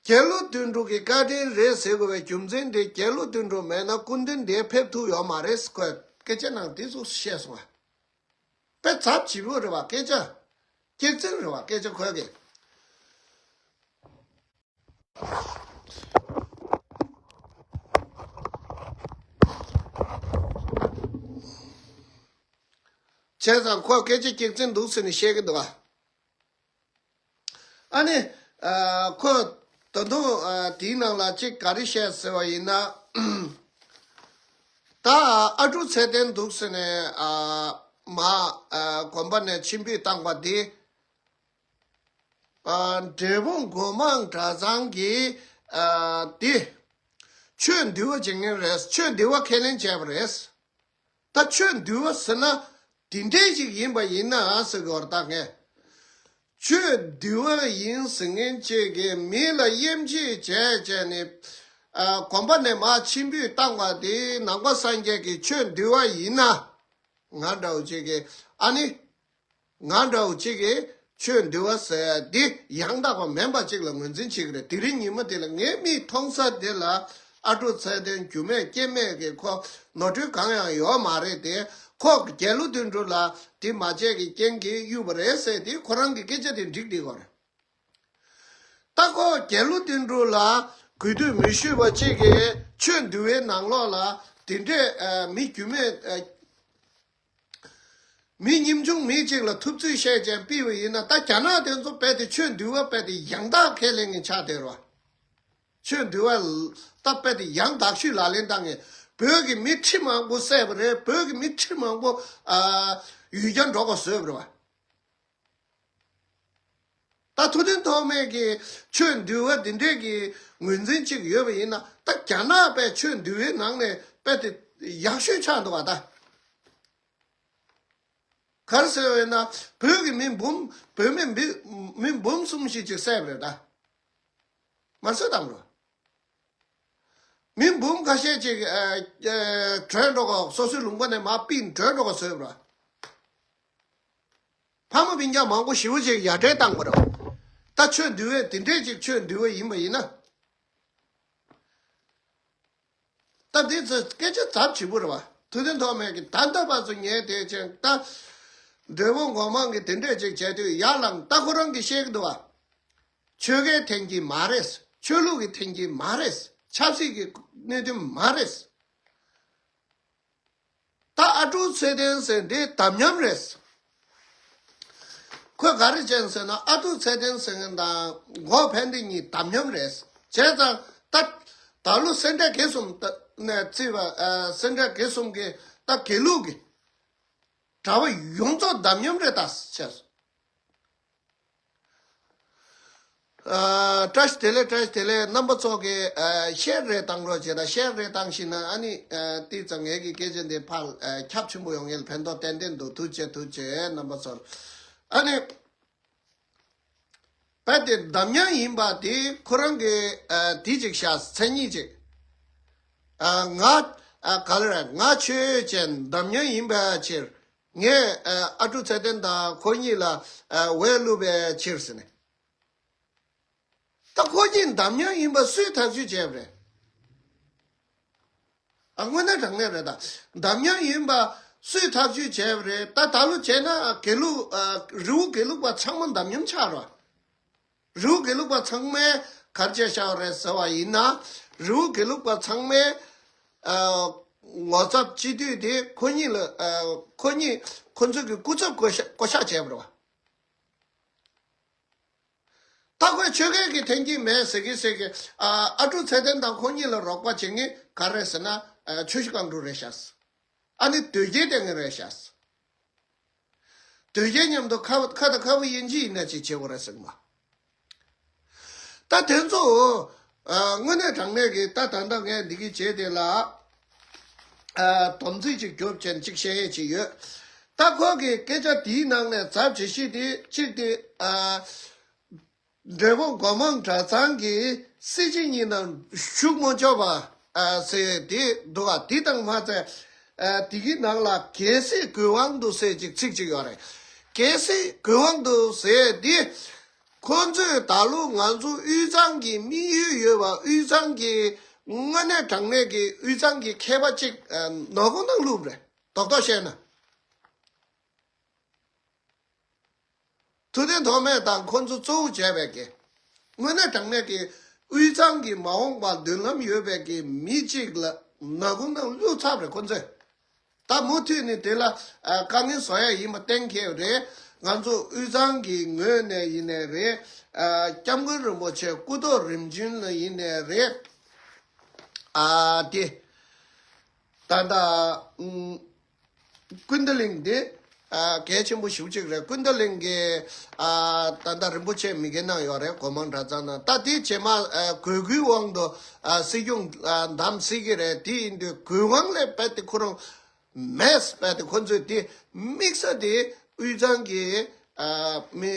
རྒྱལ་གླུ་དོན་གྲུབ་ཀྱི་བཀའ་དྲིན་རེད་ཟེར་དགོས་པའི་རྒྱུ་མཚན་དེ་རྒྱལ་གླུ་དོན་གྲུབ་མེད་ན་སྐུ་མདུན་འདིར་ཕེབས་ཐུབ་ཡོད་མ་རེད། ཁོས་སྐད་ཆ་ནང་དེ་ཚོ་བཤད་སོང་བ། དཔེ་ཚབས་ཆེ་པོ་རེད་བ་སྐད་ཆ། སྐྱག་རྫུན་རེད་བ་སྐད་ཆ་ཁོས་གི། བྱས་ཙང་ཁོ་སྐད་ཆ་སྐྱག་རྫུན་འདུག་ཟེར་ནས་བཤད་ཀྱི་འདུག་ཨ། ཨ་ནི། ཨ། ཁོ་ད་དུང་ཨ་དེའི་ནང་ལ་གཅིག་ག་རེ་བཤད་ཟེར་བ་ཡིན་ན། ད་ཨ་ཀྲུག་ཚེ་བརྟན་འདུག་ཟེར་ནས་ཨ་མ་ཨ་དགོན་པ་ནས་ཕྱིར་འབུད་བཏང་བ་དེ། ཨ་འབྲས་སྤུངས་སྒོ་མང་གྲྭ་ཚང་གིས་ཨ་དེ་ཆོས་འདུལ་བ་བྱེད་མཁན་རེད། ཆོས་འདུལ་བ་ཁས་ལེན་བྱས་པ་རེད། ད་ཆོས་འདུལ་བ་ཟེར་ན་དེ་འདྲས་ཞིག་ཡིན་པ་ཡིན་ན་ཟེར་གི་ཡོད་རེད་ད་ངས། ཆོས་འདུལ་བ་ཡིན་ཟེར་མཁན་གཅིག་གིས་མི་ལ་དབྱེ་འབྱེད་བྱས་བྱས་ནས་ཨ་དགོན་པ་ནས་མར་ཕྱིར་འབུད་བཏང་བ་དེ་ནང་པ་སངས་རྒྱས་ཀྱི་ཆོས་འདུལ་བ་ཡིན་ན། ང་འདྲ་བོ་གཅིག་གིས་ཨ་ནི། ང་འདྲ་བོ་གཅིག་གིས་ཆོས་འདུལ་བ་ཟེར་ཡ་འདི་ཡང་དག་པ་མིན་པ་གཅིག་ལ་ངོས་འཛིན་བྱེད་ཀྱི་རེད། དེ་རིང་ཉིན་མོ་དེ་ལ་ངས་མིག་མཐོང་ས་དེ་ལ་ ཨ་ཀྲུག་ཚེ་བརྟན་རྒྱུ་མེད་རྐྱེན་མེད་ཀྱི་ཁོ་ནོར་འཁྲུལ་གང་ཡང་ཡོད་མ་རེད་དེ། ཁོ་རྒྱལ་གླུ་དོན་གྲུབ་ལ་དེ་མ་བྱས་ཀྱི་རྐྱེན་གྱིས་གཡུགས་པ་རེད་ཟེར་དེ་ཁོ་རང་གི་སྐད་ཆ་དེ་འགྲིག་འགྲིག་གོ་རེད། ད་ཁོ་རྒྱལ་གླུ་དོན་གྲུབ་ལ་གུས་འདུད་མི་ཞུས་པ་གཅིག་གིས་ཆོས་འདུལ་བའི་ནང་ལོགས་ལ་དེ་འདྲས་ཨ་མི་རྒྱུ་མེད་ཨ་མི་ཉམ་ཆུང་མི་གཅིག་ལ་ཐུབ་ཚོད་བཤད་ཅན་ཕུད་པ་ཡིན་ན། ད་རྒྱ་ནག་དེ་ཚོ་རྦད་དེ་ཆོས་འདུལ་བ་རྦད་དེ་ཡང་དག་ཁས་ལེན་མཁན་ཆགས་བསྡད་རེད་བ། ཆོས་འདུལ་བ་ད་རྦད་དེ་ཡང་དག་ཤོས་ལག་ལེན་བསྟར་མཁན། བོད་ཀྱི་མི་ཁྲི་མང་པོ་བསད་པ་རེད། བོད་ཀྱི་མི་ཁྲི་མང་པོ་ཨ་ཡུལ་གྱར་འགྲོ་དགོས་བཟོས་པ་རེད་བ། ད་ཐུབ་བསྟན་ཐོགས་མེད་ཀྱི་ཆོས་འདུལ་བ་འདི་འདྲས་ཀྱི་ངོས་འཛིན་ཅིག་ཡོད་པ་ཡིན་ན། ད་རྒྱ་ནག་པའི་ཆོས་འདུལ་བའི་ནང་ནས་རྦད་དེ་ཡག་ཤོས་ཆགས་འདུག་བ་ད། ག་རེ་ཟེར་བས་ན། བོད་ཀྱི་མི་འབུམ་བོད་མི་མི་མི་འབུམ་གསུམ་ཞིག་ཅིག་བསད་པ་རེད་ད། མ་བསད་དང་རོ། མི་འབུམ་ཁ་ཤས་ཅིག་ཨ་ཨ་བྲོས་འགྲོ་གོ། སོ་སོའི་ལུང་པ་ནས་མར་ཕུད་བྲོས་འགྲོ་གོ་བཟོས་པ་རེད། ཕ་མ་སྤུན་ཀྱག་མང་པོ་ཞེ་པོ་ཅིག་ཡ་བྲལ་བཏང་པ་རེད། ད་ཆོས་འདུལ་བས་དེ་འདྲས་ཅིག་ཆོས་འདུལ་བ་ཡིན་པ་ཡིན་ན། ད་འདི་ཚོ་སྐད་ཆ་ཚབས་ཆེ་པོ་རེད་བ། ཐུབ་བསྟན་ཐོགས་མེད་ཀྱིས་ད་ལྟ་བར་དུ་ཉན་བསྡད་ཅིང་། ད་འབྲས་སྤུངས་སྒོ་མང་གིས་དེ་འདྲས་ཅིག་བྱས་དུས་ཡར་ལངས། ད་ཁོ་རང་གིས་བཤད་ཀྱི་འདུག་བ། ཆོལ་ཁའི་འཐེན་འཁྱེར་མ་རེད། ཆོས་ལུགས་ཀྱི་འཐེན་འཁྱེར་མ་རེད། ཆབ་སྲིད་ཀྱི་གནད་དོན་མ་རེད། ད་ཨ་ཀྲུག་ཚེ་བརྟན་ཟེར་འདི་དམ་ཉམས་རེད། ཁོས་ག་རེ་བྱས་ཟེར་ན། ཨ་ཀྲུག་ཚེ་བརྟན་ཟེར་མཁན་དང་འགོག་ཕན་བདེ་གཉིས་དམ་ཉམས་རེད། བྱས་ཙང་ད་ད་ལོ་སེ་འབྲས་དགེ་གསུམ་ད་ནས་བརྩིས་པ་ཨ་སེ་འབྲས་དགེ་གསུམ་གྱི་ད་དགེ་ལུགས་ཀྱི་གྲྭ་པ་ཡོངས་རྫོགས་དམ་ཉམས་རེད་ད་བྱས། ཨ་བཀྲ་ཤིས་བདེ་ལེགས། བཀྲ་ཤིས་བདེ་ལེགས། རྣམ་པ་ཚོ་གིས་ཨ་ཤེར་རེ་བཏང་རོགས་བྱེད་དང་། ཤེར་རེ་བཏང་ཤེས་ན་ཨ་ནི་ཨ་ཏིག་ཙམ་ངེད་ཀྱི་སྐད་ཆ་འདི་ཕར་ཨ་ཁྱབ་ཆེན་པོ་ཡོང་ཡས་ལ་ཕན་ཐོགས་ཏན་ཏན་འདུག་ཐུགས་རྗེ་ཆེ། ཐུགས་རྗེ་ཆེ་རྣམ་པ་ཚོར། ཨ་ནི་རྦད་དེ་དམ་ཉམས་ཡིན་པ་དེ་ཁོ་རང་གིས་ཨ་དེ་ཅིག་བཞག་མཚན་ཉིད་ཅིག་ཨ་ང་ཨ་ག་ལ་རེད། ང་ཆོས་ཅན་དམ་ཉམས་ཡིན་པའི་ཕྱིར། ངས་ཨ་ཨ་ཀྲུག་ཚེ་བརྟན་དང་ཁོ་གཉིས་ལ་ཨ་འོས་བླུགས་པའི་ཕྱིར་ཟེར་ནས། ད་ཁོ་གཉིས་དམ་ཉམས་ཡིན་པ་སུས་ཐག་གཅོད་བྱས་པ་རེད། ཨ་དངོས་གནས་དྲང་གནས་རེད་ད། དམ་ཉམས་ཡིན་པ་སུས་ཐག་གཅོད་བྱས་པ་རེད། ད་ད་ལོ་བྱས་ན་དགེ་ལུགས་ཨ་རི་བོ་དགེ་ལུགས་པ་ཚང་མ་དམ་ཉམས་ཆགས་རོ། རི་བོ་དགེ་ལུགས་པ་ཚང་མས་ག་རེ་བྱས་བཞག་པ་རེད་ཟེར་བ་ཡིན་ན། རི་བོ་དགེ་ལུགས་པ་ཚང་མས་ཨ་ངོ་ཚབ་སྤྱི་འཐུས་དེ་ཁོ་གཉིས་ལ་ཨ་ཁོ་གཉིས་ཁོ་ཚོས་ཀྱི་སྐུ་ཚབ་བསྐོ་བཞག་བསྐོ་བཞག་བྱས་པ་རེད་བ། ད་ཁོས་ཆོལ་ཁའི་གི་འཐེན་འཁྱེར་མེད་ཟེར་གི་ཟེར་གི་ཨ་ཨ་ཀྲུག་ཚེ་བརྟན་དང་ཁོ་གཉིས་ལ་རོགས་པ་བྱེད་མཁན་ག་རེ་རེད་ཟེར་ན། ཨ་ཆུ་བཞི་སྒང་དྲུག་རེད་ཤག་ཨ་ནི་དོལ་རྒྱལ་དེ་ངན་རེད་ཤག་དོལ་རྒྱལ་མཉམ་དུ་ཁ་ཁ་དང་ཁ་བ་དབྱེ་འབྱེད་ཡིན་ན་ཅིག་བྱེད་དགོས་རེད་ཟེར་གི་མ། ད་དེ་ཚོ་ཨ་དངོས་གནས་དྲང་གནས་ཀྱི་ད་ད་ལྟ་ངས་འདི་གི་བྱས་དེ་ལ་ཨ་སྡོམ་ཚིག་ཅིག་རྒྱོབ་བྱས་ཅིག་བཤད་ཡས་ཅིག་ཡོད། ད་ཁོ་གི་སྐད་ཆ་དེའི་ནང་ནས་ཚབས་ཆེ་ཤོས་དེ་གཅིག་དེ་ཨ་འབྲས་སྤུངས་སྒོ་མང་གྲྭ་ཚང་གི་སྲིད་སྤྱི་གཉིས་ནང་ཞུགས་མ་ཆོག་པ་ཨ་ཟེར་དེ་འདུག་ག་དེ་དང་མ་ཚད་ཨ་དེ་གི་ནང་ལ་གལ་སྲིད་དགོས་དབང་འདུག་ཟེར་ཅིག་ཚིག་ཅིག་ཡོད་རེད། གལ་སྲིད་དགོས་དབང་འདུག་ཟེར་དེ། ཁོ་ཚོས་ད་ལོ་ང་ཚོ་དབུས་གཙང་གི་དམིགས་ཡུལ་ཡོད་པ། དབུས་གཙང་གི་དངོས་གནས་དྲང་གནས་ཀྱི་དབུས་གཙང་གི་མཁས་པ་གཅིག་ཨ་ནག་ཁུང་ནང་བླུགས་པ་རེད། རྡོག་རྡོག་བཤད་ན། ཐུབ་བསྟན་ཐོགས་མེད་དང་ཁོ་ཚོ་གཙོ་བོ་བྱས་པའི་གི་དངོས་གནས་དྲང་གནས་ཀྱི་དབུས་གཙང་གི་མ་འོངས་པ་མདུན་ལམ་ཡོད་པའི་གི་མི་གཅིག་ལ་ནག་ཁུང་ནང་བླུགས་ཚར་བ་རེད་ཁོ་ཚོས། ད་མུ་མཐུད་ནས་དེ་ལ་ཨ་དཀའ་ངལ་བཟོ་ཡ་ཡིན་པ་གཏན་འཁེལ་རེད། ང་ཚོ་དབུས་གཙང་གི་ངོས་ནས་ཡིན་ནའི་རེད། ཨ་སྐྱབས་མགོན་རིན་པོ་ཆེ་སྐུ་ཐོག་རིམ་བྱོན་ལ་ཡིན་ནའི་རེད། ཨ་དེ་ད་ལྟ་ཨུམ་ཀུན་བཏུས་གླིང་དེ་ཨ་གལ་ཆེན་པོ་ཞེ་པོ་ཅིག་རེད། ཀུན་བཏུས་གླིང་གི་ཨ་ད་ལྟ་རིན་པོ་ཆེ་མི་སྒེར་ནང་ཡོད་རེད། སྒོ་མང་གྲྭ་ཚང་ནང་། ད་དེ་རྗེས་མ་ཨ་དགོས་མཁོའི་དབང་དུ་ཨ་སྲིད་སྐྱོང་ཨ་བདམས་སྲིད་ཀྱི་རེད། དེ་ཡིན་དུས་དགོས་དབང་ལས་རྦད་དེ་ཁོ་རང་མེད། རྦད་དེ་ཁོ་ཚོས་དེ་དམིགས་ས་དེ་དབུས་གཙང་གི་ཨ་མི་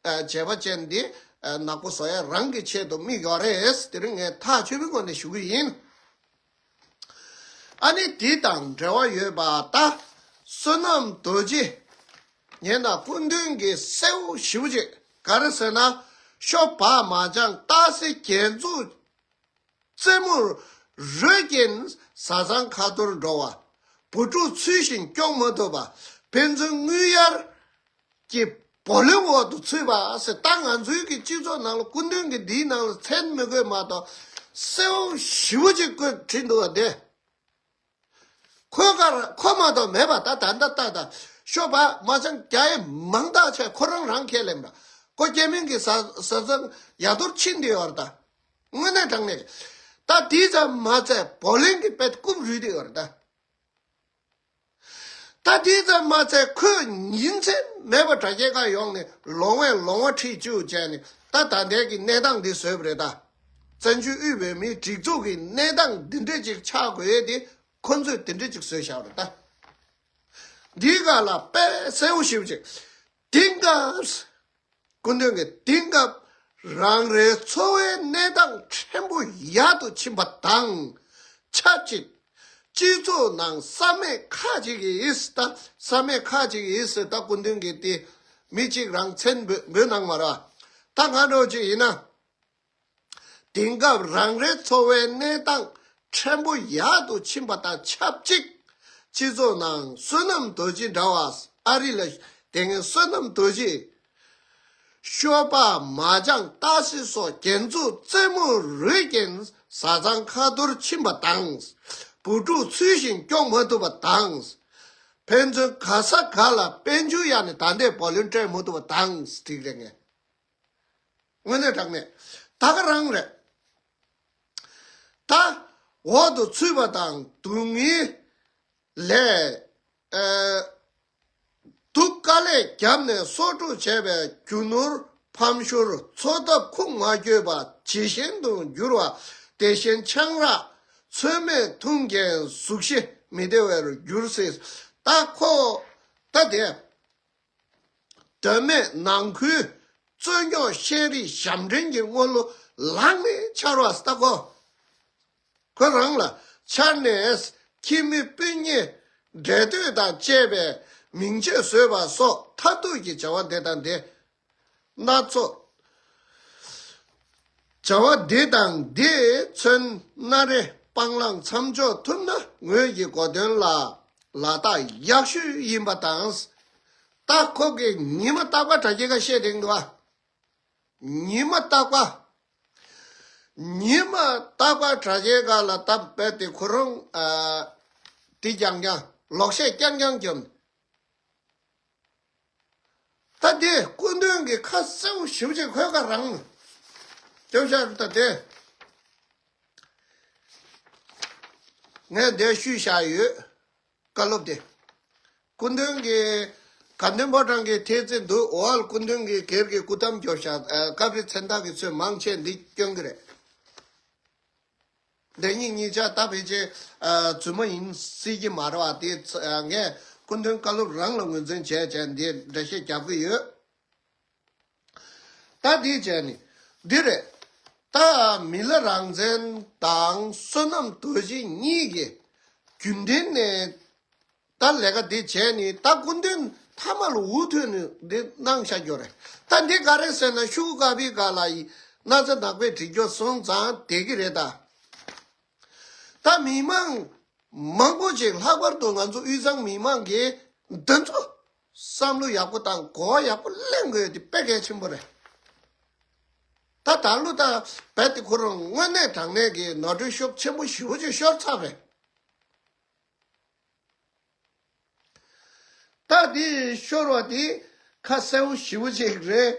ཨ་བྱས་པ་ཅན་དེ་ཨ་ནག་པོ་བཟོ་ཡ་རང་གི་ཆེད་དུ་དམིགས་ཡོད་རེད། དེ་རིང་ངས་ཐག་ཆོད་པའི་ངོས་ནས་ཞུ་གི་ཡིན། ཨ་ནི་དེ་དང་འབྲེལ་བ་ཡོད་པ་ད་བསོད་ནམས་རྡོ་རྗེ་ཉན་ན་སྐུ་མདུན་གྱི་སྲས་པོ་ཞེ་པོ་ཅིག་ག་རེ་ཟེར་ན། ཤོ་བག་མ་སྦྱངས་སྟག་གཟིག་རྒྱལ་མཚུངས་ རྩེད་མོར་རོལ་གྱིན་བཟའ་ཚང་ཁ་ཐོར་འགྲོ་བ། བུ་ཕྲུག་ཚུལ་བཞིན་སྐྱོང་མ་ཐུབ་པ། ཕན་ཚུན་དངུལ་གཡར་གྱི་བུ་ལོན་འོག་ཏུ་ཚུད་པ་ཟེར། ད་ང་ཚོའི་གི་སྤྱི་ཚོགས་ནང་ལ་སྐུ་མདུན་གྱིས་འདིའི་ནང་ལ་མཚན་མི་དགོས་མ་གཏོགས་གསལ་བོ་ཞེ་པོ་ཅིག་བཀོད་བྲིས་འདུག་བ་དེ། ཁོས་ག་ར་ཁོ་མ་གཏོགས་མེད་པ། ད་ད་ད་ད་ད་ཤོ་བ་མ་ཅང་རྒྱ་ཡི་མང་དག་ཆེ་ཁོ་རང་རང་ཁས་ལེན་པ། ཁོ་སྐྱེ་དམན་གྱི་ས་ས་ས་ཡ་དོར་ཕྱིན་དེ་ཡོད་རེད་ད། དངོས་གནས་དྲང་གནས། ད་དེ་ཙམ་མ་ཚད་བོ་ལིང་གི་དཔེ་རྐུབ་རུལ་དེ་ཡོད་རེད་ད། ད་དེ་ཙམ་མ་ཚད་ཁོས་ཉིན་མཚན་མེད་པར་དྲ་རྒྱའི་ཁ་ཡོང་ནས་ལོང་བས་ལོང་བ་ཁྲིད་བཅུག་བྱས་ནས། ད་ད་ལྟའི་གི་གནས་སྟངས་འདི་བཟོས་པ་རེད་ད། བཙན་བྱོལ་དབུས་བོད་མིའི་སྒྲིག་འཛུགས་ཀྱི་གནས་སྟངས་འདི་འདྲ་ཅིག་ཆགས་དགོས་ཡས་དེ་ཁོ་ཚོས་དེ་འདྲ་ཅིག་བཟོས་བཞག་པ་རེད་ད། འདིའི་སྒང་ལ་དཔེ་གསལ་བོ་ཞེ་པོ་ཅིག་དེང་སྐབས། སྐུ་མདུན་གྱིས་དེང་སྐབས་རང་རེའི་འཚོ་བའི་གནས་སྟངས་ཕྲན་བུ་ཡག་ཏུ་ཕྱིན་པ་དང་ཆབས་ཅིག་སྤྱི་ཚོགས་ནང་བསམ་མེད་ཁ་ཅིག་གིས་ད། བསམ་མེད་ཁ་ཅིག་གིས་ད་སྐུ་མདུན་གྱིས་དེ་མི་གཅིག་རང་མཚན་འབོད་འབོད་གནང་མ་རེད། ད་ང་འདྲ་ཅིག་ཡིན་ན། དེང་སྐབས་རང་རེའི་འཚོ་བའི་གནས་སྟངས་ཕྲན་བུ་ཡག་ཏུ་ཕྱིན་པ་དང་ཆབས་ཅིག་སྤྱི་ཚོགས་ནང་བསོད་ནམས་རྡོ་རྗེ་འདྲ་བ། ཨ་རི་ལ་དེ་སྔའི་བསོད་ནམས་རྡོ་རྗེ། ཤོ་བ་མ་ཅང་ཏ་སི་སོགས་རྒྱན་འཛུགས་རྩེད་མོ་རོལ་གྱིན་བཟའ་ཚང་ཁ་ཐོར་ཕྱིན་པ་དང་། བུ་ཕྲུག་ཚུལ་བཞིན་སྐྱོང་མ་ཐུབ་པ་དང་། ཕན་ཚུན་ག་ས་ག་ལ་དཔལ་འབྱོར་ཡང་ནས་ད་ལྟའི་བ་ལོན་སྤྲད་མ་ཐུབ་པ་དང་འགྲིག་རེད་ངས། དངོས་གནས་དྲང་གནས་ད་ག་རང་རེད། ད་འོག་ཏུ་ཚུད་པ་དང་སྡུག་བསྔལ་ལས། ཨ། སྡུག་དཀའ་ལས་བརྒྱབ་ནས་གསོག་སྒྲུབ་བྱས་པའི་རྒྱུ་ནོར་ཕམ་ཤུལ་འཚོ་ཐབས་ཁུངས་མ་འཁྱོལ་བ་ཇེ་ཞན་དུ་འགྱུར་བ། དེ་བཞིན་ཆང་རག་ཚོད་མེད་འཐུང་རྐྱེན་གཟུགས་གཞི་མི་བདེ་བར་འགྱུར་སྲིད། ད་ཁོ་ད་དེ། དོན་མེད་ནང་ཁུལ་རྩོད་རྙོག་ཤེས་རིག་ཞབས་འདྲེན་གྱི་དངུལ་ལོ་ལངས་ནས་འཆར་བ་ལྟ་གོ། ཁོ་རང་ལ་འཆར་ནས་ཁྱིམ་མི་སྤུན་ཉེ་འབྲེལ་མཐུད་དང་བཅས་པའི་མིང་ཆད་བཟོས་པ་སོགས་མཐར་ཐུག་གི་བྱ་བ་འདི་དང་འདི་སྣ་ཚོགས། བྱ་བ་འདི་དང་འདི་མཚོན་སྣ་རེ་སྤང་བླང་མཚམས་འཇོག་ཐུབ་ན་ངོས་ཀྱི་གོ་དོན་ལ་ལག་རྟགས་ཡག་ཤོས་ཡིན་པ་དང་། ད་ཁོ་གིས་ཉི་མ་རྟག་པར་དྲ་རྒྱའི་ཁ་བཤད་དེང་འདུག་ཨ། ཉི་མ་རྟག་པ། ཉི་མ་རྟག་པར་དྲ་རྒྱའི་ཁ་ལ་སྟབས་བེ་དེ་ཁོ་རང་ཨ། དེ་རྐྱང་རྐྱང་ལོག་བཤད་རྐྱང་རྐྱང་བརྒྱབ། ད་དེ་སྐུ་མདུན་གྱི་ཁ་གསལ་པོ་ཞེ་པོ་ཅིག་ཁོའི་ཁ་རང་སྐྱོབ་བཞག་ད་དེ། ངས་འདིར་བཤུས་བཞག་ཡོད། བཀའ་སློབ་དེ། སྐུ་མདུན་གྱི་དགའ་ལྡན་ཕོ་བྲང་གི་ཐེལ་ཙེ་འདུག་འོག་ལ་སྐུ་མདུན་གྱི་སྒེར་གྱི་སྐུ་ཐམ་སྐྱོབ་བཞག་ཨ། སྐབས་རེ་མཚན་རྟགས་ཀྱི་ཚོད་མང་ཆེ་འདི་སྐྱོན་གྱི་རེད། འདི་གཉིས་གཉིས་ཆ་ད་ཕལ་ཆེར་ཨ། རྫུན་མ་ཡིན་སྲིད་ཀྱི་མ་རེད་བ། དེ་ཚ་ཨ། ངས་སྐུ་མདུན་བཀའ་སློབ་རང་ལ་ངོས་འཛིན་བྱས་བྱས་འདི་འགྲེལ་བཤད་རྒྱབ་ཀྱི་ཡོད། ད་འདི་བྱས་ནི་འདི་རེད། ད་མི་ལ་རང་བཙན་དང་བསོད་ནམས་རྡོ་རྗེ་གཉིས་ཀྱིས་རྒྱུན་ལྡན་ནས་ད་ལས་ཀ་འདི་བྱས་ནི་ད་སྐུ་མདུན་མཐའ་མ་ལ་འུ་ཐོན་ནི་འདི་གནང་བཞག་རྒྱུ་རེད། ད་འདི་ག་རེ་ཟེར་ན་ཤུག་དཀར་པོའི་སྒང་ལ་ཡི་ན་ཚ་ནག་པོའི་འདྲི་རྒྱུ་སོང་ཙང་བསྡད་ཀྱི་རེད་ད། ད་མི་མང་མང་པོ་ཅིག་ལྷག་པར་དུ་ང་ཚོ་དབུས་གཙང་མི་མང་གིས་འདི་ཚོ་བསམ་བློ་ཡག་པོ་དང་གོ་བ་ཡག་པོ་ལེན་དགོས་དེ་དཔེ་གལ་ཆེན་པོ་རེད། ད་ད་ལོ་ད་རྦད་དེ་ཁོ་རང་དངོས་གནས་དྲང་གནས་ཀྱི་ནོར་འཁྲུལ་ཤུགས་ཆེན་པོ་ཞེ་པོ་ཅིག་ཤོར་ཚར་རེད། ད་འདི་ཤོར་བ་འདི་ཁ་གསལ་པོ་ཞེ་པོ་ཅིག་རེད།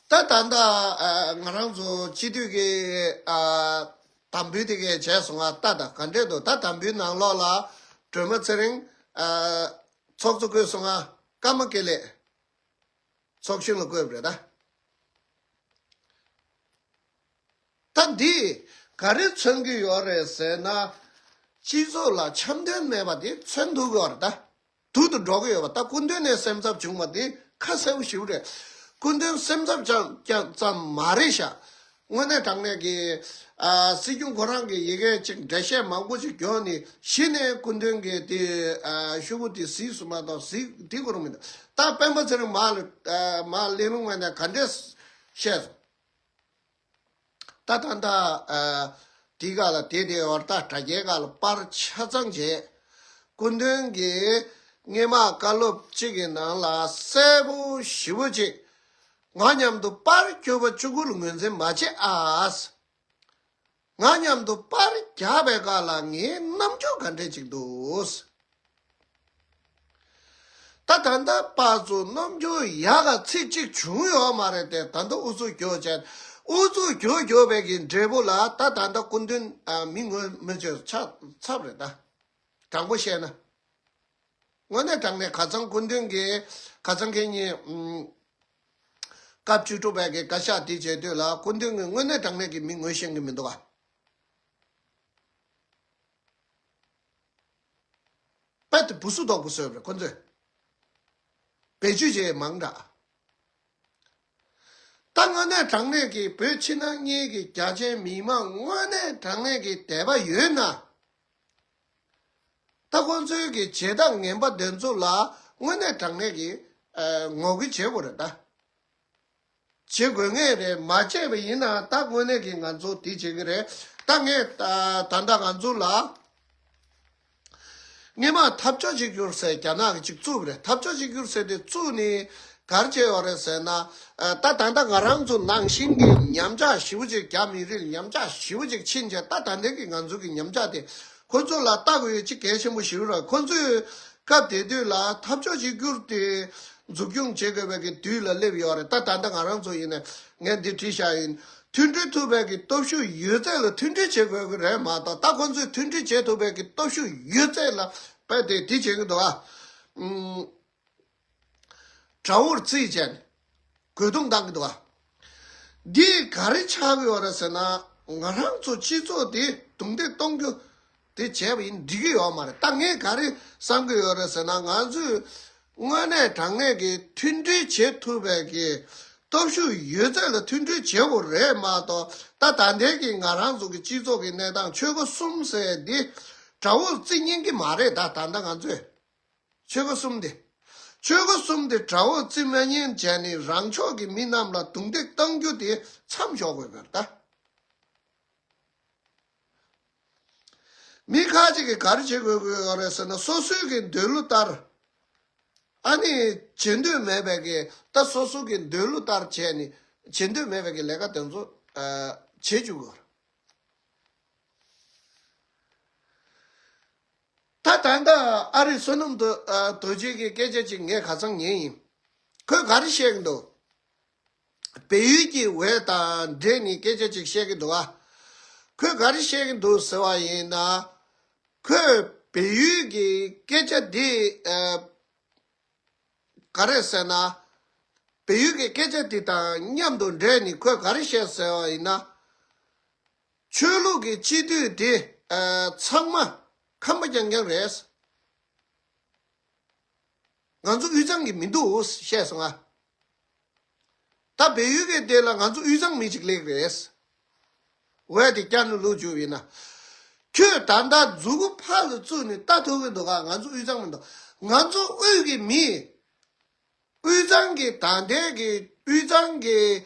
ད་ད་ལྟ་ཨ། ང་རང་ཚོ་སྤྱི་འཐུས་ཀྱི་ཨ། དམ་འབུལ་དེ་གས་བྱས་སོང་ང་། ད་ད་ག་འདྲས་འདུག་ད་དམ་འབུལ་ནང་ལོགས་ལ་སྒྲོལ་མ་ཚེ་རིང་ཨ། ཚོགས་གཙོ་བསྐོས་སོང་ང་། ཀརྨ་དགེ་ལེགས་ཚོགས་གཞོན་ལ་བསྐོས་པ་རེད་ད། ད་འདི་ག་རེ་མཚོན་གྱི་ཡོད་རེད་ཟེར་ན། སྤྱི་ཚོགས་ལ་འཆམ་མཐུན་མེད་པ་དེ་མཚོན་ཐུབ་ཀྱི་ཡོད་རེད་ད། སྡུག་ཏུ་འགྲོ་གི་ཡོད་པ། ད་སྐུ་མདུན་ནས་སེམས་འཚབ་བྱུང་བ་དེ་ཁ་གསལ་པོ་ཞེ་པོ་རེད། སྐུ་མདུན་སེམས་འཚབ་ཙམ་ཙམ་མ་རེད་ཤག་དངོས་གནས་དྲང་གནས་ཀྱི་ཨ། སྲིད་སྐྱོང་ཁོ་རང་གི་ཡི་གེ་གཅིག་འགྲེལ་བཤད་མང་པོ་ཅིག་བརྒྱབ་ནས་གཞི་ནས་སྐུ་མདུན་གྱི་དེ་ཨ། ཤོག་གུ་དེ་གཟིགས་སུ་མ་མཐོང་། གཟིགས་དེ་ཁོ་རང་མི་འདུག་ད་སྤེན་པ་ཚེ་རིང་མར་ལ་ཨ། མར་གླེང་སློང་བྱས་ནས་ག་འདྲས་བཤད་སོང་། ད་ད་ད་ཨ་དེའི་སྒང་ལ་དེ་དེ་བར་ད་དྲ་རྒྱའི་སྒང་ལ་པར་ཆ་ཚང་བྱས། སྐུ་མདུན་གྱིས་སྔོན་མ་བཀའ་སློབ་གཅིག་གི་ནང་ལ་གསལ་པོ་ཞེ་པོ་ཅིག་ང་མཉམ་དུ་པར་སྐྱོར་བ་བཅུ་དགུ་ལ་ངོས་འཛིན་མ་བྱེད་ཨ། ང་མཉམ་དུ་པར་རྒྱག་པའི་སྐབས་ལ་ངའི་རྣམ་འགྱུར་ག་འདྲས་ཅིག་འདུག་ད་ད་ལྟ་པར་ཚོ་རྣམ་འགྱུར་ཡག་ག་ཚིག་གཅིག་བྱུང་ཡོད་མ་རེད་དེ། ད་ལྟ་ཨུ་ཚུགས་རྒྱོབ་བྱས། ཨུ་ཚུགས་རྒྱོབ་རྒྱོབ་པའི་གི་འབྲས་བུ་ལ་ད་ད་ལྟ་སྐུ་མདུན་ཨ་མི་ངོ་མི་ཆོད་ཚ་ཚབ་རེད་ད། དྲང་པོ་བཤད་ན། དངོས་གནས་དྲང་གནས་ཁ་སང་སྐུ་མདུན་གྱིས་ཁ་སང་ཁེ་ཉིན་ཨུམ་སྐབས་བཅུ་དྲུག་པའི་གི་བཀའ་ཤག་དེ་བྱེད་དུས་ལ་སྐུ་མདུན་གྱིས་དངོས་གནས་དྲང་གནས་ཀྱི་མི་ངོ་ཤེས་ཀྱི་མི་འདུག་ག་དཔེ་དེ་བུ་སུ་དོག་པོ་བཟོས་པ་རེད་ཁོ་ཚོས། བེད་སྤྱོད་བྱེད་མང་དྲགས། ད་དངོས་གནས་དྲང་གནས་ཀྱི་བོད་ཕྱི་ནང་གཉིས་ཀྱི་རྒྱ་ཆེའི་མི་མང་དངོས་གནས་དྲང་གནས་ཀྱི་དད་པ་ཡོད་ན། ད་ཁོང་ཚོའི་གི་བྱེད་སྟངས་ངན་པ་དེ་ཚོ་ལ་དངོས་གནས་དྲང་གནས་ཀྱི་ཨ་ངོ་རྒོལ་བྱེད་དགོས་རེད་ད། བྱེད་དགོས་ངེས་རེད། མ་བྱས་པ་ཡིན་ན་ད་དངོས་གནས་ཀྱི་ང་ཚོ་དེ་བྱེད་ཀྱི་རེད། ད་ངས་ད་ད་ལྟ་ང་ཚོ་ལ་སྔོན་མ་འཐབ་ཕྱོགས་གཅིག་གྱུར་ཟེར་རྒྱ་ནག་གིས་གཅིག་བཙུགས་པ་རེད། འཐབ་ཕྱོགས་གཅིག་གྱུར་ཟེར་དེ་བཙུགས་ནས་ག་རེ་བྱས་ཡོད་རེད་ཟེར་ན། ཨ་ད་ད་ལྟ་ང་རང་ཚོ་ནང་བཞིན་གྱི་ཉམས་ཆག་ཞེ་པོ་ཅིག་རྒྱ་མི་རིགས་ཉམས་ཆག་ཞེ་པོ་ཅིག་ཕྱིན་བྱས། ད་ད་ལྟའི་གི་ང་ཚོ་གི་ཉམས་ཆག་དེ་ཁོ་ཚོ་ལ་ལྟ་དགོས་ཡོད་ཅིག་གལ་ཆེན་པོ་ཞེ་པོ་རེད། ཁོ་ཚོས་སྐབས་དེ་དུས་ལ་འཐབ་ཕྱོགས་གཅིག་གྱུར་དེ་འཛུགས་སྐྱོང་བྱེད་དགོས་པའི་གི་དུས་ལ་སླེབས་ཡོད་རེད། ད་ད་ལྟ་ང་རང་ཚོ་ཡིན་ནའི་ངས་འདི་བྲིས་བཞག་ཡིན། མཐུན་སྒྲིལ་ཐུབ་པའི་གི་སྟོབས་ཤུགས་ཡོད་ཚད་ལ་མཐུན་སྒྲིལ་བྱེད་དགོས་ཀྱི་རེད་མ་གཏོགས། ད་ཁོ་ཚོས་མཐུན་སྒྲིལ་བྱེད་ཐུབ་པའི་གི་སྟོབས་ཤུགས་ཡོད་ཚད་ལ་དཔེ་དེ་དེ་བྱེད་ཀྱི་འདུག་ཨ། ཨུམ། དགྲ་བོར་བརྩིས་བྱས་ནས་རྒོལ་རྡུང་བཏང་གི་འདུག་ཨ། འདི་ག་རེ་ཆགས་ཀྱི་ཡོད་རེད་ཟེར་ན། ང་རང་ཚོ་སྤྱི་ཚོགས་འདི་རྡུང་རྡེག་གཏོང་རྒྱུ་དེ་བྱས་པ་ཡིན་འགྲིག་གི་ཡོད་མ་རེད། ད་ངས་ག་རེ་བསམ་གྱི་ཡོད་རེད་ཟེར་ན། ང་ཚོས་དངོས་གནས་དྲང་གནས་ཀྱི་མཐུན་སྒྲིལ་བྱེད་ཐུབ་པའི་གི་སྟོབས་ཤུགས་ཡོད་ཚད་ལ་མཐུན་སྒྲིལ་བྱེད་དགོས་རེད་མ་གཏོགས། ད་ད་ལྟའི་གི་ང་རང་ཚོ་གི་སྤྱི་ཚོགས་ཀྱི་གནས་སྟངས་ཆོལ་ཁ་གསུམ་ཟེར་འདི་དགྲ་བོར་བརྩི་ཉན་གྱི་མ་རེད། ད་ད་ལྟ་ང་ཚོས་ཆོལ་ཁ་གསུམ་དེ་ཆོལ་ཁ་གསུམ་དེ་དགྲ་བོར་བརྩི་མ་ཉན་བྱས་ནས་རང་ཕྱོགས་ཀྱི་མི་རྣམས་ལ་རྡུང་རྡེག་གཏང་རྒྱུ་དེ་མཚམས་འཇོག་དགོས་པ་རེད་ད། མི་ཁ་ཅིག་གིས་ག་རེ་བྱེད་དགོས་ཀྱི་ཡོད་རེད་ཟེར་ན། སོ་སོའི་གི་འདོད་བློ་ལྟར། ཨ་ནི་བྱེད་འདོད་མེད་པའི་གི། ད་སོ་སོ་གི་འདོད་བློ་ལྟར་བྱས་ནས་བྱེད་འདོད་མེད་པའི་གི་ལས་ཀ་དེ་ཚོ་ཨ་བྱེད་བཅུག་གི་ཡོད་རེད། ད་ད་ལྟ་ཨ་རིའི་བསོད་ནམས་རྡོ་ཨ་རྡོ་རྗེ་གི་སྐད་ཆ་ཅིག་ངས་ཁ་སང་ཉན་ཡིན། ཁོས་ག་རེ་བཤད་ཀྱི་འདུག་བལ་ཡུལ་གྱི་འོས་དང་འབྲེལ་ནས་སྐད་ཆ་ཅིག་བཤད་ཀྱི་འདུག་ཨ། ཁོས་ག་རེ་བཤད་ཀྱི་འདུག་ཟེར་བ་ཡིན་ན། ཁོས་བལ་ཡུལ་གྱི་སྐད་ཆ་འདི་ཨ་ག་རེ་ཟེར་ན། བལ་ཡུལ་གྱི་སྐད་ཆ་འདི་དང་མཉམ་དུ་འབྲེལ་ནས་ཁོས་ག་རེ་བཤད་ཟེར་བ་ཡིན་ན། ཆོས་ལུགས་ཀྱི་སྤྱི་འཐུས་དེ་ཨ་ཚང་མ་ཁམས་པ་རྐྱང་རྐྱང་རེད། ང་ཚོ་དབུས་གཙང་གི་མི་འདུག་བཤད་སོང་ང་། ད་བལ་ཡུལ་གྱི་དེ་ལ་ང་ཚོ་དབུས་གཙང་མི་གཅིག་སླེབས་རེད། འོས་དེ་བསྐྱར་ནས་བླུགས་བཅུག་ཡིན་ན། ཁྱོད་ད་ལྟ་མཛུ་གུ་ཕར་ལ་བཙུགས་ནས་ལྟ་ཐུབ་ཀྱི་འདུག་ག་ང་ཚོ་དབུས་གཙང་མི་འདུག་ང་ཚོ་དབུས་ཀྱི་མི། དབུས་གཙང་གི་ད་ལྟའི་གི་དབུས་གཙང་གི་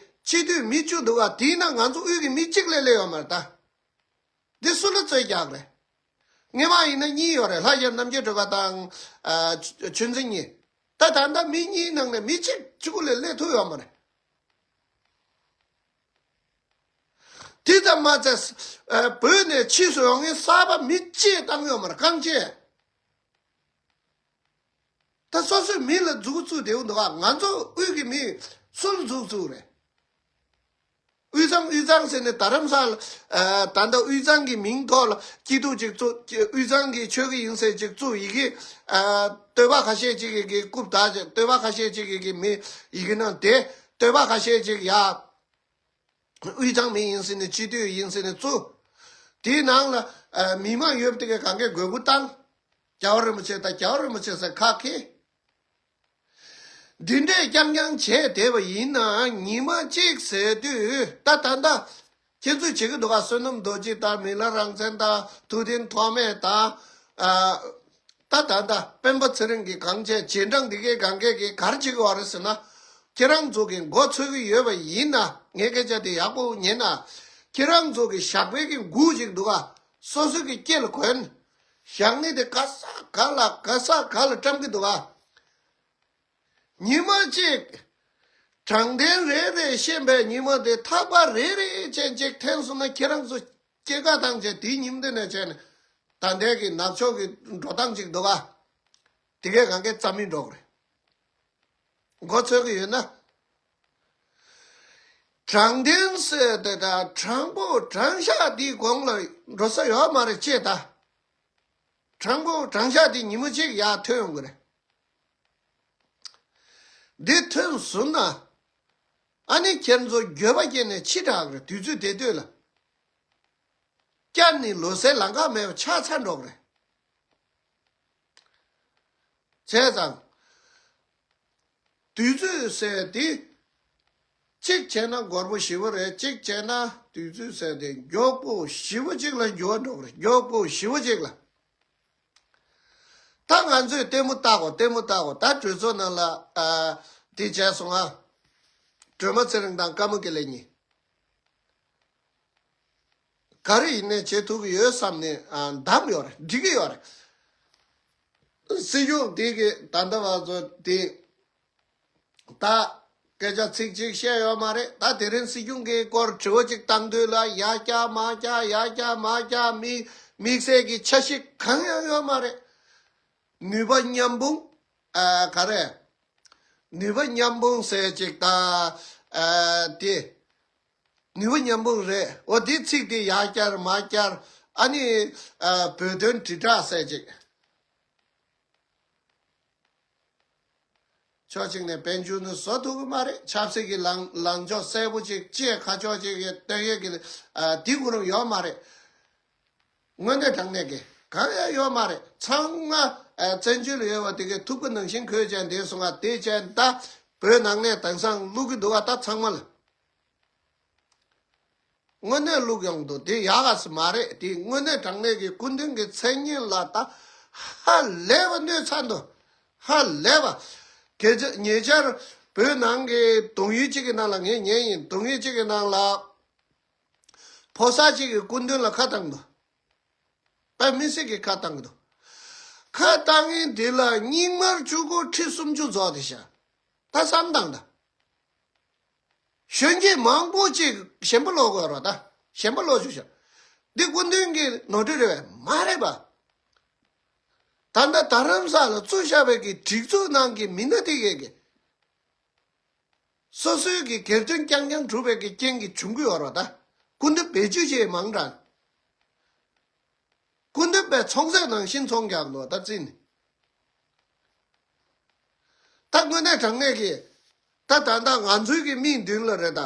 སྤྱི་འཐུས་མི་བཅུ་འདུག་ག་དེའི་ནང་ང་ཚོ་དབུས་ཀྱི་མི་གཅིག་ལས་སླེབས་ཡོད་མ་རེད་ད། འདི་སུ་ལ་རྩོད་རྒྱག་རེད། སྔོན་མ་ཡིན་ན་གཉིས་ཡོད་རེད། ལྷ་རྒྱལ་རྣམ་རྒྱལ་སྒྲོལ་དཀར་དང་ཨ་ཆོས་འཛིན་གཉིས། ད་ད་ལྟ་མི་གཉིས་ནང་ནས་མི་གཅིག་གཅིག་པུ་ལས་སླེབས་ཐུབ་ཡོད་མ་རེད། དེ་ཙམ་མ་ཚད་ཨ་བོད་ནས་ཕྱིས་སུ་ཡོང་མཁན་གསར་པ་མི་གཅིག་བཏང་ཡོད་མ་རེད། རྐང་གཅིག་ད་སོ་སོའི་མི་ལ་མཛུ་གུ་བཙུགས་བསྡད་ཡོད་འདུག་ག་ང་ཚོ་དབུས་ཀྱི་མི་སུ་ལ་མཛུ་གུ་བཙུགས་རེད། དབུས་གཙང་དབུས་གཙང་ཟེར་ནས་རྡ་རམ་ས་ལ་ཨ་ད་ལྟ་དབུས་གཙང་གི་མིང་ཐོག་ལ་སྐྱིད་སྡུག་ཅིག་བཙུགས། དབུས་གཙང་གི་ཆོལ་ཁ་ཡིན་ཟེར་ཅིག་བཙུགས། ཡི་གེ་ཨ་སྟོད་པ་ཁ་ཤས་ཅིག་གིས་རྐུབ་བཏགས་ཅིག་སྟོད་པ་ཁ་ཤས་ཅིག་གིས་མི་ཡི་གེ་ནང་དེ། སྟོད་པ་ཁ་ཤས་ཅིག་ཡ། དབུས་གཙང་མི་ཡིན་ཟེར་ནས་སྤྱི་འཐུས་ཡིན་ཟེར་ནས་བཙུགས། དེའི་ནང་ལ་ཨ་མི་མང་ཡོད་པ་དེ་གས་གང་གས་དགོས་མཁོ་བཏང་། རྒྱལ་བ་རིན་པོ་ཆེ་དང་རྒྱལ་བ་རིན་པོ་ཆེ་ཟེར་ཁ་ཁེ། འདི་འདྲས་རྐྱང་རྐྱང་བྱས་བསྡད་པ་ཡིན་ན་ཉི་མ་གཅིག་ཟེར་དུས་ད་ད་ལྟ་ཁྱེད་ཚོས་བྱེད་ཀྱི་འདུག་ག་བསོད་ནམས་རྡོ་རྗེ་དང་མི་ལ་རང་བཙན་དང་ཐུབ་བསྟན་ཐོགས་མེད་དང་ཨ་ད་ད་ལྟ་སྤེན་པ་ཚེ་རིང་གིས་གང་བྱས། རྗེས་འབྲང་འདི་གས་གང་གས་ཀྱིས་ག་རེ་བྱེད་ཀྱི་ཡོད་རེད་ཟེར་ན། ཁྱེད་རང་ཚོ་གིས་མགོ་ཚོས་ཀྱི་ཡོད་པ་ཡིན་ན། ངའི་སྐད་ཆ་དེ་ཡག་པོ་ཉན་ན། ཁྱེད་རང་ཚོ་གི་ཞགས་པའི་གི་འགུག་ཅིག་འདུག་ག་སོ་སོ་གི་སྐེ་ལ་གོན། ཞག་ནི་དེ་ག་ས་ག་ལ་ག་ས་ག་ལ་བཀྲམ་གི་འདུག་ག་ཉི་མ་གཅིག་དྲང་བདེན་རེ་རེ་ཤེས་པའི་ཉི་མ་དེ་ཐག་པ་རེ་རེ་ཅན་ཅིག་འཐེན་སོང་ན། ཁྱེད་རང་ཚོ་སྐྱེ་རྒ་དང་བཅས་དེའི་ཉིན་དེ་ནས་བྱས་ནས་ད་ལྟའི་གི་ནག་ཕྱོགས་ཀྱི་འགྲོ་སྟངས་ཅིག་འདུག་ག་དེ་གས་གང་གས་རྩ་མེད་འགྲོ་གི་རེད། མགོ་ཚོས་ཀྱི་ཡོད་ན། དྲང་བདེན་ཟེར་དེ་དང་དྲང་པོ་དྲང་བཞག་འདིའི་གོང་ལ་འགྲོ་ས་ཡོད་མ་རེད་ཅེས་ད། དྲང་པོ་དྲང་བཞག་འདི་ཉིན་མོ་གཅིག་ཡར་ཐོན་ཡོང་གི་རེད། འདི་ཐོན་ཟུན་ན། ཨ་ནི་ཁྱེད་ཚོ་འགྱོད་པ་སྐྱེས་ནས་ཕྱི་དྲགས་རེད། དུས་ཚོད་དེ་དུས་ལ། བསྐྱར་ནས་ལོ་སའི་ལམ་ཁ་མེད་པ་ཆགས་ཚར་འགྲོ་གི་རེད། བྱས་ཙང་། དུས་ཚོད་ཟེར་དེ། གཅིག་བྱས་ན་སྒོར་པོ་ཞེ་པོ་རེད། གཅིག་བྱས་ན་དུས་ཚོད་ཟེར་དེ་མགྱོགས་པོ་ཞེ་པོ་གཅིག་ལ་འགྱུར་བ་འགྲོ་གི་རེད། མགྱོགས་པོ་ཞེ་པོ་གཅིག་ལ། ད་ང་ཚོས་ལྟད་མོ་ལྟ་གོ་ལྟད་མོ་ལྟ་གོ་ད་གྲོས་ཚོགས་ནང་ལ་ཨ། དེ་བྱས་སོང་ང་། སྒྲོལ་མ་ཚེ་རིང་དང་ཀརྨ་དགེ་ལེགས་གཉིས། ག་རེ་ཡིན་ནའི་བྱེད་ཐུབ་ཀྱི་ཡོད་བསམ་ནས་ཨ། བདམས་ཡོད་རེད། འགྲིག་གི་ཡོད་རེད། སྲིད་སྐྱོང་དེ་གི་ད་ལྟ་བར་ཚོ་དེ། ད། སྐད་ཆ་ཚིག་གཅིག་བཤད་ཡོད་མ་རེད། ད་དེ་རིང་སྲིད་སྐྱོང་གི་སྐོར་དྲི་བ་གཅིག་བཏང་དུས་ལ་ཡར་བཀྱག་མར་བཀྱག་ཡར་བཀྱག་མར་བཀྱག་མི་དམིགས་བསལ་གྱི་འཆར་གཞི་གང་ཡང་ཡོད་མ་རེད། ནུས་པ་མཉམ་སྤུངས། ཨ། ག་རེ། ནུས་པ་མཉམ་སྤུངས་ཟེར་ཅིག་དང་། ཨ། དེ། ནུས་པ་མཉམ་སྤུངས་རེད། འོ་དེ་ཚིག་དེ་ཡར་བསྐྱར་མར་བསྐྱར། ཨ་ནི། ཨ། བོད་དོན་དྲིལ་བསྒྲགས་ཟེར་ཅིག་ཕྱོགས་གཅིག་ནས་དཔལ་འབྱོར་ནི་བཟོ་ཐུབ་ཀྱི་མ་རེད། ཆབ་སྲིད་ཀྱི་ལངས་ལངས་ཕྱོགས་གསལ་པོ་ཅིག་ཅེས་ཁ་ཕྱོགས་གཅིག་གི་སྟོན་ཡས་ཀྱི་ཨ། དེ་གུ་རུ་ཡོད་མ་རེད། དངོས་གནས་དྲང་གནས་ཀྱི་གང་ཡང་ཡོད་མ་རེད། ཚང་མ་ཨ། བཙན་བྱོལ་ལ་ཡོད་པ་དེ་གའི་ཐུག་པ་ནང་བཞིན་ཁོས་ཅན་དེ་སོང་ང་དེ་ཅན་ད་བོད་ནང་ནས་དེང་སང་བླུག་གི་འདུག་ག་ད་ཚང་མ་ལ། དངོས་གནས་བླུག་ཡོང་འདུག་དེ་ཡག་ག་ས་མ་རེད། དེ་དངོས་གནས་དྲང་གནས་ཀྱི་སྐུ་མདུན་གྱི་མཚན་སྙན་ལ་ད་ཧ་ལས་པ་གནོད་ཚར་འདུག་ཧ་ལས་པ། ཉེ་ཆར་ཉེ་ཆར་བོད་ནང་གི་གདོང་ཡུལ་གཅིག་གི་ནང་ལ་ངས་ཉན་ཡིན། གདོང་ཡུལ་གཅིག་གི་ནང་ལ་ཕོ་གསར་གཅིག་གི་སྐུ་མདུན་ལ་ཁ་བཏང་འདུག་དཔེ་མི་སྲིད་ཀྱི་ཁ་བཏང་གི་འདུག་ཁ་བཏང་ཡིན་དེ་ལ་རྙིང་མར་བཅུ་དགུ་ཁྲི་སུམ་ཅུ་རྫོགས་དེ་ཤ། ད་བསམ་བཏང་ད། གཞོན་སྐྱེས་མང་པོ་ཅིག་ཞེན་པ་ལོག་དགོས་རོགས་ད། ཞེན་པ་ལོག་བཅུག་ཤག་འདི་སྐུ་མདུན་གྱི་ནོར་འཁྲུལ་རེད་པས་མ་རེད་པ། ད་ལྟ་རྡ་རམ་ས་ལ་བཙུགས་བཞག་པའི་གི་སྒྲིག་འཛུགས་ནང་གི་མི་སྣ་དེ་གས་ཀྱི་སོ་སོའི་གི་སྒེར་དོན་རྐྱང་རྐྱང་སྒྲུབ་པའི་གི་རྐྱེན་གྱིས་བྱུང་གི་ཡོད་རོགས་ད། སྐུ་མདུན་བེད་སྤྱོད་བྱེད་མང་དྲགས། སྐུ་མདུན་པའི་ཚོང་ཟས་ནང་བཞིན་ཚོང་རྒྱག་ནོ་ད་རྩིས་ནི། ད་དངོས་གནས་དྲང་གནས་ཀྱི། ད་ད་ལྟ་ང་ཚོའི་གི་མིག་མདུན་ལ་རེད་ད།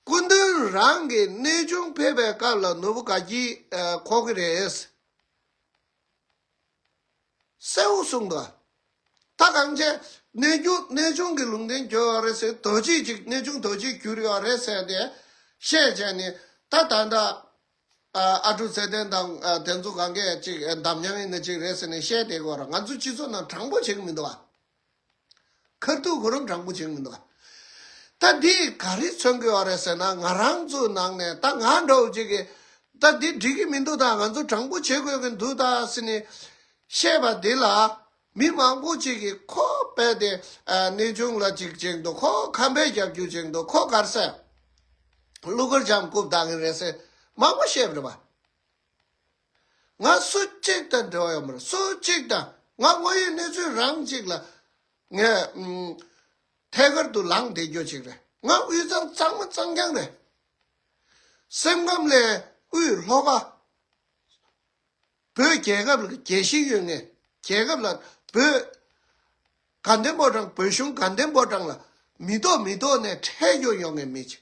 སྐུ་མདུན་རང་གི་གནས་ཆུང་ཕེབས་པའི་སྐབས་ལ་ནོར་བུ་དགའ་སྐྱིད་ཁོག་གི་རེད། གསལ་བོ་གསུངས་འདུག་ད་གང་བྱས་གནས་ཆུང་གནས་ཆུང་གི་ལུང་བསྟན་བརྗོད་ཡོད་རེད་ཟེར། རྡོ་རྗེ་ཅིག་གནས་ཆུང་རྡོ་རྗེ་གྱུར་ཡོད་རེད་ཟེར་ཏེ་བཤད་བྱས་ནས་ད་ད་ལྟ་ཨ་ཨ་ཀྲུག་ཚེ་བརྟན་དང་ཨ་དེ་ཚོ་གང་གས་ཅིག་འདམ་མཉམ་ཡིན་ན་ཅིག་རེད་ཟེར་ནས་བཤད་བསྡད་ཀྱི་ཡོད་རེད། ང་ཚོ་སྤྱི་ཚོགས་ནང་དྲང་པོ་བྱེད་ཀྱི་མི་འདུག་ཨ། ཁ་ཐུག་ཁོ་རང་དྲང་པོ་བྱེད་ཀྱི་མི་འདུག་ཨ། ད་འདི་ག་རེ་མཚོན་གྱི་ཡོད་རེད་ཟེར་ན། ང་རང་ཚོའི་ནང་ནས་ད་ང་འདྲ་བོ་ཅིག་གིས་ད་འདི་འགྲིག་གི་མི་འདུག་ད་ང་ཚོ་དྲང་པོ་བྱེད་དགོས་ཀྱི་འདུག་ད་ཟེར་ནས་བཤད་པ་འདི་ལ་མི་མང་པོ་ཅིག་གིས་ཁོ་རྦད་དེ་ཨ་གནས་ཆུང་ལ་ཅིག་བྱེད་འདུག་ཁོ་ཁམས་པའི་རྒྱབ་སྐྱོར་བྱེད་འདུག་ཁོ་ག་རེ་ཟེར། གླུ་གར་འཆམ་རྐུབ་བཏང་གི་རེད་ཟེར་མང་པོ་བཤད་པ་རེད་པ། ང་སུ་གཅིག་དང་འབྲེལ་བ་ཡོད་མ་རེད། སུ་གཅིག་དང་། ང་དངོས་ཡོད་གནས་ཚུལ་རང་གཅིག་ལ་ངས་ཨུམ་ཐད་ཀར་དུ་ལངས་བསྡད་རྒྱུ་ཅིག་རེད། ང་དབུས་གཙང་གཙང་མ་གཙང་རྐྱང་རེད། སེམས་ཁམས་ལས་དབུས་ལྷོ་ཁ། བོད་རྒྱལ་ཁབ་ལ་རྒྱལ་ཞེན་ཡོད་མཁན། རྒྱལ་ཁབ་ལ་བོད་དགའ་ལྡན་ཕོ་བྲང་། བོད་གཞུང་དགའ་ལྡན་ཕོ་བྲང་ལ་མི་ཐོག་མི་ཐོག་ནས་ཁྲལ་རྒྱུ་ཡོད་མཁན་མི་ཅིག་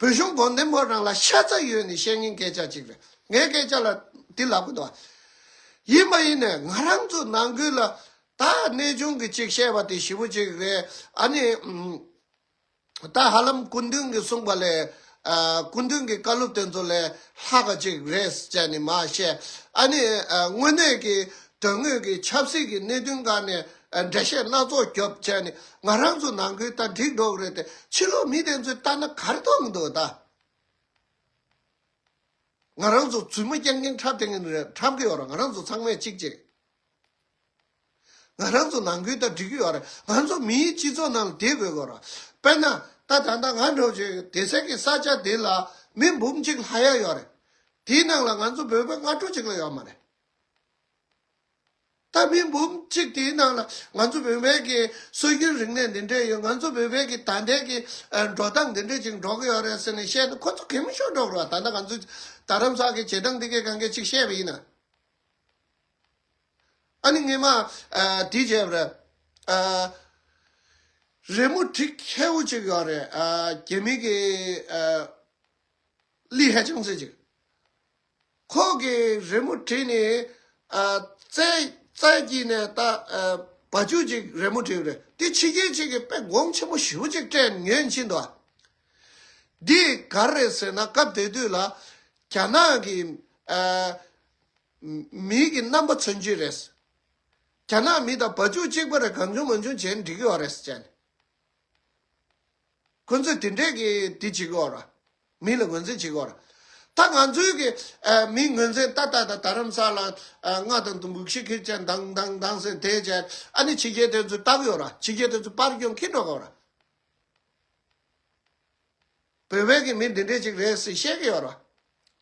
བོད་གཞུང་དགའ་ལྡན་ཕོ་བྲང་ལ་ཤ་ཚ་ཡོད་ནི་བཤད་ཉན་སྐད་ཆ་ཅིག་རེད། ངའི་སྐད་ཆ་ལ་འདི་ལབ་གི་འདུག་ཡིན་པ་ཡིན་ནས་ང་རང་ཚོ་ནང་ཁུལ་ལ་ད་གནས་ཆུང་གི་ཅིག་བཤད་པ་དེ་ཞེ་པོ་ཅིག་རེད། ཨ་ནི་ཨུམ་ད་ཧ་ལམ་སྐུ་མདུན་གྱིས་གསུངས་པ་ལས་ཨ་སྐུ་མདུན་གྱི་བཀའ་སློབ་དེ་ཚོ་ལས་ལྷག་ག་ཅིག་རེད་ཟེར་ནས་མར་བཤད། ཨ་ནི་ཨ་དངོས་གནས་ཀྱི་དོན་དངོས་ཀྱི་ཆབ་སྲིད་ཀྱི་གནད་དོན་སྒང་ནས་ འགྲེལ་བཤད་སྣ་ཚོགས་རྒྱོབ་བྱས་ནས་ང་རང་ཚོ་ནང་ཁུལ་ད་འགྲིག་འགྲོ་གི་རེད་དེ། ཕྱི་ལོགས་མི་དེ་ཚོས་ལྟ་ན་ག་རེ་མཐོང་གི་འདུག་ད། ང་རང་ཚོ་རྫུན་མ་རྐྱང་རྐྱང་འཁྲབ་བསྡད་མཁན་རེད། འཁྲབ་ཀྱི་ཡོད་རེད། ང་རང་ཚོ་ཚང་མས་གཅིག་གཅིག་ང་རང་ཚོ་ནང་ཁུལ་དང་འགྲིག་གི་ཡོད་རེད། ང་ཚོ་མིའི་སྤྱི་ཚོགས་ནང་ལ་བསྡད་དགོས་ཀྱི་རེད། དཔེར་ན་ད་ད་ལྟ་ང་འདྲ་བོ་ཅིག་སྡོད་སའི་གི་ས་ཆ་འདི་ལ་མི་འབུམ་གཅིག་ལྷག་ཡ་ཡོད་རེད། དེའི་ནང་ལ་ང་ཚོ་བོད་པ་ལྔ་དྲུག་ཅིག་ལས་ཡོད་མ་རེད། ད་མི་འབུམ་གཅིག་དེའི་ནང་ལ་ང་ཚོ་བོད་པའི་གི་སྲོལ་རྒྱུན་རིག་གནས་འདི་འདྲས་ཡོད། ང་ཚོ་བོད་པའི་གི་ད་ལྟའི་གི་ཨ་འགྲོ་སྟངས་འདི་འདྲས་ཅིག་འགྲོ་གི་ཡོད་རེད་ཟེར་ནས་བཤད་ན་ཁོ་ཚོ་གད་མོ་ཤོར་འགྲོ་གི་རེད་བ། ད་ལྟ་ང་ཚོ་རྡ་རམ་ས་གི་བྱེད་སྟངས་འདི་གའི་སྒང་ག་ཅིག་བཤད་པ་ཡིན་ན། ཨ་ནི་ངས་མ་ཨ་དེ་བྱས་པ་རེད། ཨ་རི་མོ་བྲིས་མཁས་པོ་ཅིག་ཡོད་རེད། ཨ་རྒྱ་མི་གི་ཨ་ལི་ཧེ་ཅང་ཟེར་ཅིག་ཁོ་གིས་རི་མོ་བྲིས་ནས་ཨ་རྩེ་རྩེ་གཅིག་ནས་ད་ཨ་བ་ཕྱུགས་ཅིག་རི་མོ་བྲིས་པ་རེད། དེ་ཕྱི་རྒྱལ་ཅིག་གིས་དཔེ་གོང་ཆེན་པོ་ཞེ་པོ་ཅིག་སྤྲད་ཉོས་ཕྱིན་འདུག་འདི་ག་རེ་རེད་ཟེར་ན། སྐབས་དེ་དུས་ལ་རྒྱ་ནག་གི་ཨ་མི་གི་རྣམ་པ་མཚོན་གྱི་རེད། རྒྱ་ནག་མི་དང་བ་ཕྱུགས་གཅིག་པ་རེད། གང་བྱུང་མང་བྱུང་བྱས་ན་འགྲིག་གི་ཡོད་རེད་ཟེར་ནས། ཁོ་ཚོས་དེ་འདྲས་ཀྱི་དེ་བྱེད་ཀྱི་ཡོད་རེད། མི་ལ་ངོས་འཛིན་བྱེད་ཀྱི་ཡོད་རེད། ད་ང་ཚོའི་གི་ཨ་མི་ངོས་འཛིན་ད་ད་ད་རྡ་རམ་ས་ལ་ཨ་རྔ་དང་དུང་ཕྱུར་ཁྱེར་བྱས་ནས་དང་དང་དང་ཟེར་དེ་བྱས། ཨ་ནི་ཕྱི་རྒྱལ་དེ་ཚོས་བལྟ་གི་ཡོད་རེད། ཕྱི་རྒྱལ་དེ་ཚོས་པར་སྐྱོན་འཁྱེར་འགྲོ་གི་ཡོད་རེད། བོད་པའི་གི་མི་འདི་འདྲས་ཅིག་རེད་ཟེར་བཤད་ཀྱི་ཡོད་རེད།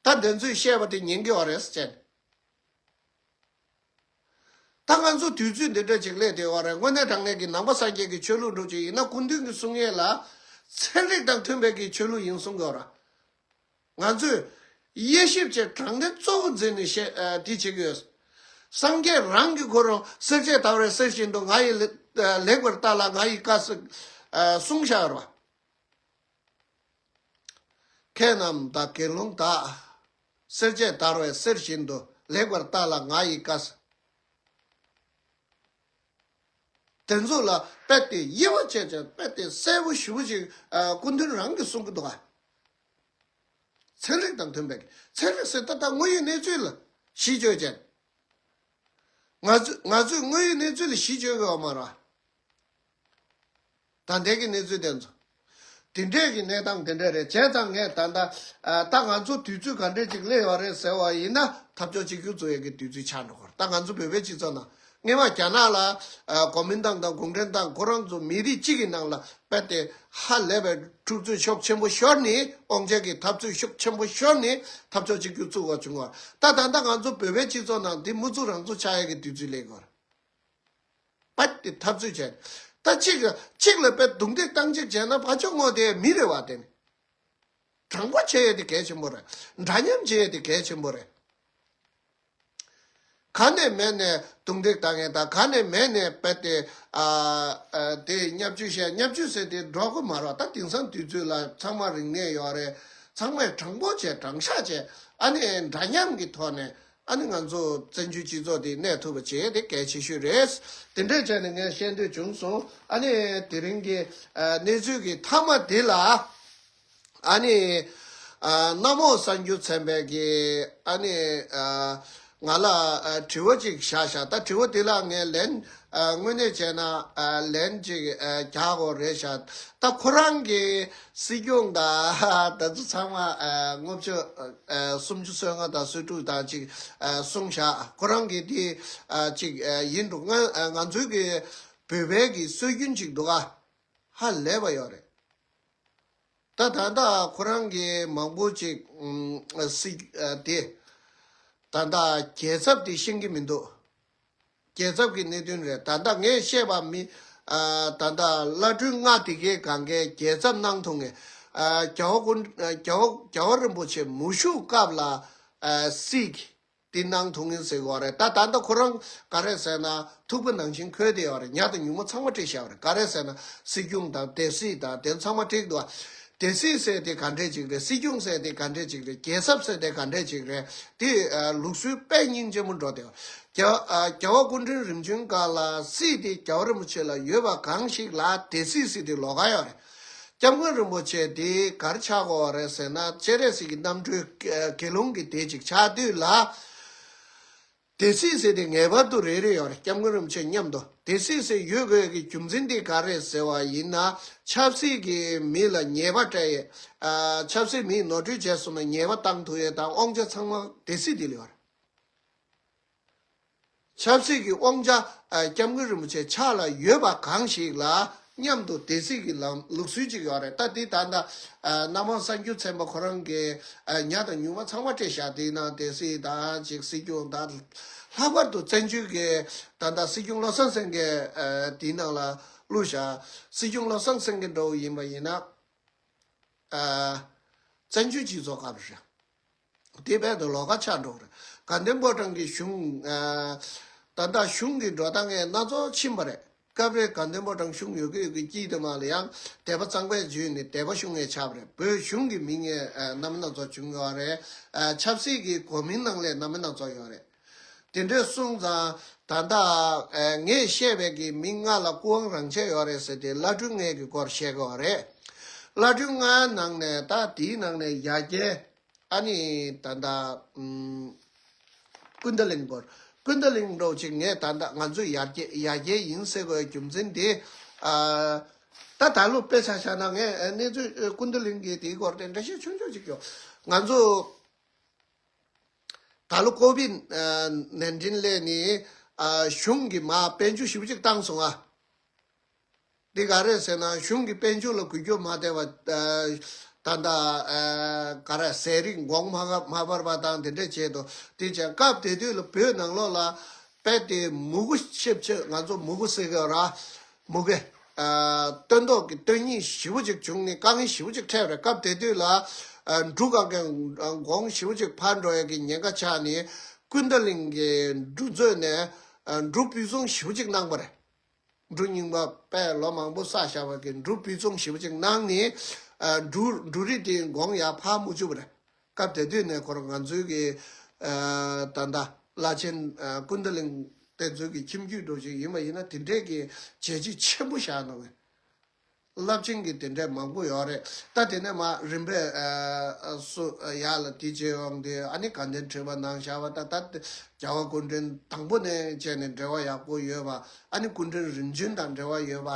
ད་འདི་ཚོས་བཤད་པ་དེ་ཉན་གྱི་ཡོད་རེད་ཟེར་བྱས། ད་ང་ཚོ་དུས་ཚོད་འདི་འདྲ་ཅིག་སླེབས་བསྡད་ཡོད་རེད། དངོས་གནས་དྲང་གནས་ཀྱི་ནང་པ་སངས་རྒྱས་ཀྱི་ཆོས་ལུགས་འདྲ་ཅིག་ཡིན་ན་སྐུ་མདུན་གྱི་གསུང་ཡས་ལ་ཚན་རིག་དང་མཐུན་པའི་གི་ཆོས་ལུགས་ཡིན་གསུང་གི་ཡོད་རེད། ང་ཚོས་དབྱེ་ཞིབ་བྱས་དྲང་བདེན་གཙོ་བོ་འཛིན་ནས་བཤད་ཨ་དེ་བྱེད་ཀྱི་ཡོད། སངས་རྒྱས་རང་གིས་ཁོ་རང་སེར་བྱེས་དར་བའི་གསེར་བཞིན་དུ་ང་ཡི་ལེགས་པར་ལྟ་ལ་ང་ཡི་བཀའ་ཟེར་གསུངས་བཞག་ཡོད་རེད་བ། མཁས་རྣམས་དང་དགེ་སློང་དག་སེར་བྱེས་དར་བའི་གསེར་བཞིན་དུ་ལེགས་པར་ལྟ་ལ་ང་ཡི་བཀའ་ཟེར། དེ་ཚོ་ལ་དཔེ་དེ་དབྱེ་བ་བྱས་བྱས་དཔེ་དེ་གསལ་པོ་ཞེ་པོ་ཅིག་ཨ་སྐུ་མདུན་རང་གིས་གསུང་གི་འདུག་ག་ཚན་རིག་དང་མཐུན་པའི་ཚན་རིག་ཟེར་ད་ལྟ་དངོས་ཡོད་གནས་ཚུལ་ལ་གཞི་བཅོལ་བྱས། ང་ཚོས་ང་ཚོས་དངོས་ཡོད་གནས་ཚུལ་ལ་གཞི་བཅོལ་དགོས་པ་མ་རེད། ད་ལྟའི་གི་གནས་ཚུལ་དེ་ཚོ། དེ་འདྲས་ཀྱི་གནས་སྟངས་དེ་འདྲས་རེད། བྱས་ཙང་ངས་ད་ལྟ་ཨ་ད་ང་ཚོ་དུས་ཚོད་ག་འདྲས་ཅིག་སླེབས་ཡོད་རེད་ཟེར་བ་ཡིན་ན་འཐབ་ཕྱོགས་གཅིག་གྱུར་བཟོ་ཡས་ཀྱི་དུས་ཚོད་ཆགས་འགྲོ་གི་རེད། ད་ང་ཚོ་བོད་པའི་སྤྱི་ཚོགས་ནང་སྔོན་མ་རྒྱ་ནག་ལ་ཨ་གོ་མིན་ཏང་དང་གུང་ཁྲན་ཏང་ཁོ་རང་ཚོ་མི་རིགས་གཅིག་གི་ནང་ལ་དཔེ་དེ་ཧ་ལས་པའི་འཁྲུག་རྩོད་ཤུགས་ཆེན་པོ་ཤོར་ནས། དབང་ཆ་གི་འཐབ་རྩོད་ཤུགས་ཆེན་པོ་ཤོར་ནས་འཐབ་ཕྱོགས་གཅིག་གྱུར་བཙུགས་པ་བྱུང་བ། ད་ད་ལྟ་ང་ཚོ་བོད་པའི་སྤྱི་ཚོགས་ནང་འདི་མུ་མཐུད་རང་བཙུགས་ཆགས་ཡས་ཀྱི་དུས་ཚོད་སླེབས་ཡོད་རེད། པ་དེ་འཐབ་རྩོད་བྱས། ད་གཅིག་གཅིག་ལ་དཔེ་རྡུང་རྡེག་བཏང་གཅིག་བྱས་ན་ཕར་ཕྱོགས་ངོ་དེ་མི་རེད་བ། དེ་ནི་དྲང་པོ་བྱེད་ཡས་དེ་གལ་ཆེན་པོ་རེད། འདྲ་མཉམ་བྱེད་ཡས་དེ་གལ་ཆེན་པོ་རེད། ག་ནས་མེད་ནས་རྡུང་རྡེག་བཏང་ཡས་དང་ག་ནས་མེད་ནས་དཔེ་དེ་ཨ་ཨ་དེ་བརྙས་བཅོས་བྱས། བརྙས་བཅོས་ཟེར་དེ་འགྲོ་གི་མ་རེད། ད་དེང་སང་དུས་ཚོད་ལ་ཚང་མ་རིག་གནས་ཡོད་རེད། ཚང་མས་དྲང་པོ་བྱས་དྲང་བཞག་བྱས། ཨ་ནི་འདྲ་མཉམ་གྱི་ཐོག་ནས། ཨ་ནི་ང་ཚོ་བཙན་བྱོལ་སྤྱི་ཚོགས་འདི་གནས་ཐུབ་པ་བྱེད་དེ་གལ་ཆེ་ཤོས་རེད། དེ་འདྲས་བྱས་ནས་ངས་བཤད་འདོད་བྱུང་སོང་། ཨ་ནི་དེ་རིང་གི་ཨ་གནས་ཚུལ་གྱི་མཐའ་མ་འདི་ལ་ཨ་ནི་ཨ་གནམ་འོག་གསར་འགྱུར་ཚན་པས་ཀྱི་ཨ་ནི་ཨ་ང་ལ་ཨ་དྲི་བ་ཅིག་བཞག་ཤག་ད་དྲི་བ་འདི་ལ་ངས་ལན་ཨ་དངོས་གནས་བྱས་ན་ཨ་ལན་ཅིག་ཨ་རྒྱག་དགོས་རེད་ཤག་ད་ཁོ་རང་གི་སྲིད་སྐྱོང་དང་ད་ཚོ་ཚང་མ་ཨ་ལྔ་བཅུ་ཨ་སུམ་ཅུ་སོ་ལྔ་དང་སོ་དྲུག་དང་ཅིག་ཨ་གསུངས་བཞག་ཁོ་རང་གིས་དེ་ཨ་ཅིག་ཨ་ཡིན་འགྲོ། ང་ཨ་ང་ཚོའི་གི་བོད་པའི་གི་སྲོལ་རྒྱུན་ཅིག་འདུག་ག་ཧ་ལས་པ་ཡོད་རེད། ད་ད་ལྟ་ཁོ་རང་གི་མང་པོ་ཅིག་ཨ་སྲིད་ཨ་དེ་ད་ལྟ་རྒྱལ་ཚབ་དེ་ཤེས་ཀྱི་མི་འདུག་རྒྱལ་ཚབ་ཀྱི་གནད་དོན་རེད། ད་ལྟ་ངས་བཤད་པ་མི་ཨ་ད་ལྟ་བླ་སྤྲུལ་ལྔ་དེ་གའི་སྒང་གའི་རྒྱལ་ཚབ་གནང་ཐུབ་མཁན་ཨ་རྒྱལ་བ་ཀུན་ཨ་རྒྱལ་བ་རྒྱལ་བ་རིན་པོ་ཆེ་མུ་བཞུགས་སྐབས་ལ་ཨ་སྲིད་ཀྱི་དེ་གནང་ཐུབ་མཁན་ཟེར་གྱི་ཡོད་རེད། ད་ད་ལྟ་ཁོ་རང་ག་རེ་ཟེར་ན་ཐུག་པ་ནང་བཞིན་འཁོད་བསྡད་ཡོད་རེད། ཉ་དང་ཉུང་མ་ཚང་མ་བྲིས་བཞག་ཡོད་རེད། ག་རེ་ཟེར་ན་སྲིད་སྐྱོང་དང་སྡེ་སྲིད་དང་དེ་ཚང་མ་བྲིས་འདུག་སྡེ་སྲིད་ཟེར་དེ་ག་འདྲས་ཅིག་རེད། སྲིད་སྐྱོང་ཟེར་དེ་ག་འདྲས་ཅིག་རེད། རྒྱལ་ཚབ་ཟེར་དེ་ག་འདྲས་ཅིག་རེད། དེ་ཨ་ལུགས་སྲོལ་དཔེ་སྙིང་རྗེ་མོ་འགྲོ་བསྡད་ཡོད། རྒྱལ་ཨ་རྒྱལ་བ་སྐུ་ཕྲེང་རིམ་བྱོན་སྒང་ལ་སྲིད་དེ་རྒྱལ་བ་རིན་པོ་ཆེ་ལ་ཡོད་པ་གང་ཞིག་ལ་སྡེ་སྲིད་ཟེར་དེ་ལོགས་ཀ་ཡོད་རེད། སྐྱབས་མགོན་རིན་པོ་ཆེ་དེ་ག་རེ་ཆགས་ཀྱི་ཡོད་རེད་ཟེར་ན་སྤྱན་རས་གཟིགས་ཀྱི་རྣམ་སྤྲུལ་ཨ་དགེ་སློང་གི་སྡེ་ཅིག་ཆགས་དུས་ལ། སྡེ་སྲིད་ཟེར་དེ་ངེས་པར་དུ་རེ་རེ་ཡོད་རེད། སྐྱབས་མགོན་རིན་པོ་ཆེ་མཉམ་དུ་སྡེ་སྲིད་ཟེར་ཡོད་དགོས་ཀྱི་རྒྱུ་མཚན་དེ་ག་རེད་ཟེར་བ་ཡིན་ན། ཆབ་སྲིད་ཀྱི་མི་ལ་ཉེས་པ་སྤྲད་ཡས། ཨ། ཆབ་སྲིད་མིས་ནོར་འཁྲུལ་བྱས་སོང་ན་ཉེས་པ་བཏང་ཐུབ་ཡས་དང་དབང་ཆ་ཚང་མ་སྡེ་སྲིད་དེ་ལ་ཡོད་རེད། ཆབ་སྲིད་ཀྱི་དབང་ཆ། ཨ། སྐྱབས་མགོན་རིན་པོ་ཆེ་ཕྱག་ལ་ཡོད་པ་གང་ཞིག་ལ་མཉམ་དུ་སྡེ་སྲིད་ཀྱི་ལམ་ལུགས་སྲོལ་ཅིག་ཡོད་རེད། ད་འདི་ད་ལྟ། ཨ། སྣ་མང་གསར་འགྱུར་ཚན་པ་ཁོ་རང་གིས། ཨ། ཉག་དང་ཉུང་མ་ཚང་མ་སྤྲད་བཞག་དེའི་ནང་སྡེ་སྲིད་དང་ཅིག་སྲིད་སྐྱོང་དང་། ལྷག་པར་དུ་བཙན་བྱོལ་གྱི་ད་ལྟ་སྲིད་སྐྱོང་བློ་བཟང་སེང་གེ། ཨ། དེའི་ནང་ལ་བླུགས་བཞག་སྲིད་སྐྱོང་བློ་བཟང་སེང་གེ་འདྲ་བོ་ཡིན་པ་ཡིན་ན། ཨ། བཙན་བྱོལ་སྤྱི་ཚོགས་སྐབས་རེད། དེ་བས་དུ་ལོགས་ཀ་ཆགས་འགྲོ་གི་རེད། དགའ་ལྡན་ཕོ་བྲང་གི་གཞུང་། ཨ། ད་ལྟ་གཞུང་གི་འགྲོ་སྟངས་ངས་སྣ་ཚོགས་ཕྱིན་པ་རེད། སྐབས་རེ་དགའ་ལྡན་ཕོ་བྲང་གཞུང་ཡོད་ཀྱི་ཡོད་ཀྱི་དཀྱིལ་དུ་མ་ལ་ཡང་སྡེ་པ་གཙང་པས་བརྒྱུད་ནས་སྡེ་པ་གཞུང་ངས་ཆགས་པ་རེད། བོད་གཞུང་གི་མིང་ངས། ཨ། རྣམ་པ་སྣ་ཚོགས་བྱུང་ཡོད་རེད། ཨ། ཆབ་སྲིད་ཀྱི་གོ་མིང་ནང་ལས་རྣམ་པ་སྣ་ཚོགས་ཡོད་རེད། དེ་འདྲས་གསུངས་ཙང་ད་ལྟ། ཨ། ངས་བཤད་པའི་གི་མིང་ལྔ་ལ་སྐུ་དབང་རང་ཆས་ཡོད་རེད་ཟེར་ཏེ་བླ་སྤྲུལ་ལྔའི་གི་སྐོར་བཤད་ཀྱི་ཡོད་རེད། བླ་སྤྲུལ་ལྔའི་ནང་ནས་ད་དེའི་ནང་ནས་ཡར་རྒྱས། ཨ་ནི་ད་ལྟ། ཨམ། ཀུན་ད་ལིང་སྐོར། ཀུན་ད་ལིང་འདྲ་བོ་ཅིག་ངས་ད་ལྟ་ང་ཚོ་ཡར་རྒྱས་ཡར་རྒྱས་ཡིན་ཟེར་དགོས་རྒྱུ་མཚན་དེ། ཨ། ད་ད་ལོ་དཔེ་ཆ་བཞག་ན་ངས་གནས་ཚུལ་ཀུན་ད་ལིང་གི་དེའི་སྐོར་དེ་འགྲེལ་བཤད་ཆུང་ཆུང་ཅིག་ཡོད། ང་ཚོ་ད་ལོ་ཀོ་བིད་ནན་ཏིན་སླེབས་ནས། ཨ། གཞུང་གིས་མར་དཔལ་འབྱོར་ཞེ་པོ་ཅིག་བཏང་སོང་ཨ། འདི་ག་རེད་ཟེར་ན་གཞུང་གི་དཔལ་འབྱོར་ལ་འགུལ་སྐྱོད་མ་བསྡད་པ། ཨ། ད་ལྟ། ཨ། ག་རེ་ཟས་རིགས་གོང་མ་མ་འཕར་བ་དང་དེ་འདྲ་བྱས་འདུག་དེ་བྱས་སྐབས་དེ་དུས་ལ་བོད་ནང་ལོགས་ལ་དཔེ་དེ་མུ་གུ་ཤེབ་ཆེ། ང་ཚོ་མུ་གུ་ཟེར་གི་ར། མུ་གེ། ཨ། སྟོན་ཐོག་གི་སྟོན་ཉིན་ཞེ་པོ་ཅིག་བྱུང་ནས་དཀའ་ངལ་ཞེ་པོ་ཅིག་འཕྲད་པ་རེད། སྐབས་དེ་དུས་ལ། ཨ། འབྲུ་ག་གེ་གོང་ཞེ་པོ་ཅིག་འཕར་འགྲོ་ཡ་གི་ཉེན་ཁ་ཆགས་ནས་ཀུན་ད་ལིང་གི་འབྲུ་མཛོད་ནས། ཨ། འབྲུ་སྤུས་ཚོང་ཞེ་པོ་ཅིག་གནང་པ་རེད། འབྲུ་རྙིང་པ་དཔེ་ལོ་མང་པོ་བསགས་བཞག་པ་གི་འབྲུ་སྤུས་ཚོང་ཞེ་པོ་ཅིག་གནང་ནས། ཨ། འབྲུ་འབྲུ་རིགས་དེ་གོང་ཡར་འཕར་མ་བཅུག་པ་རེད། སྐབས་དེ་དུས་ནས་ཁོ་རང་ང་ཚོའི་གི། ཨ། ད་ལྟ་བླ་ཆེན། ཨ། ཀུན་ད་ལིང་དེ་ཚོའི་གི་ཁྱིམ་རྒྱུད་འདྲ་ཅིག་ཡིན་པ་ཡིན་ན་དེ་འདྲས་ཀྱི་བྱས་རྗེས་ཆེན་པོ་བཞག་གནང་བས། རླབས་ཆེན་གྱི་དེ་འདྲས་མང་པོ་ཡོད་རེད། ད་དེ་ནས་མར་རིམ་པས། ཨ། སུ་ཡར་ལ་དེ་བྱས་ཡོང་དུས་ཨ་ནི་དགའ་ལྡན་ཁྲི་པ་གནང་བཞག་པ། ད་ད་རྒྱལ་བ་སྐུ་ཕྲེང་དང་པོ་ནས་བྱས་ནས་འབྲེལ་བ་ཡག་པོ་ཡོད་པ། ཨ་ནི་སྐུ་ཕྲེང་རིམ་བྱོན་དང་འབྲེལ་བ་ཡོད་པ་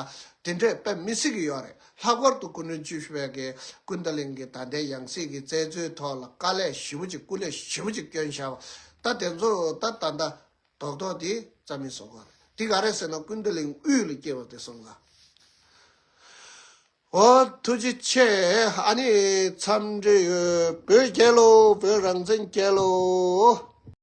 དེ་འདྲས་དཔེ་མི་སྲིད་ཀྱི་ཡོད་རེད། ལྷག་པར་དུ་སྐུ་ཕྲེང་བཅུ་བཞི་པའི་གི་ཀུན་ད་ལིང་གི་ད་ལྟའི་ཡང་སྲིད་ཀྱི་བཙལ་འཚོལ་ཐོག་ལ་དཀའ་ལས་ཞེ་པོ་ཅིག་སྐུ་ལས་ཞེ་པོ་ཅིག་བསྐྱོན་བཞག་པ། ད་དེ་ཚོ་ད་ད་ད། རྡོག་རྡོག་དེ་རྩ་མེད་བཟོ་དགོས་རེད། དེ་ག་རེ་ཟེར་ན་ཀུན་ད་ལིང་དབུས་ལ་སྐྱེ་བ་དེ་སོང་ལ། འོ་ཐུགས་རྗེ་ཆེ། ཨ་ནི་འཚམས་འདྲི་ཡོད། བོད་རྒྱལ་ལོ། བོད་རང་བཙན་རྒྱལ་ལོ།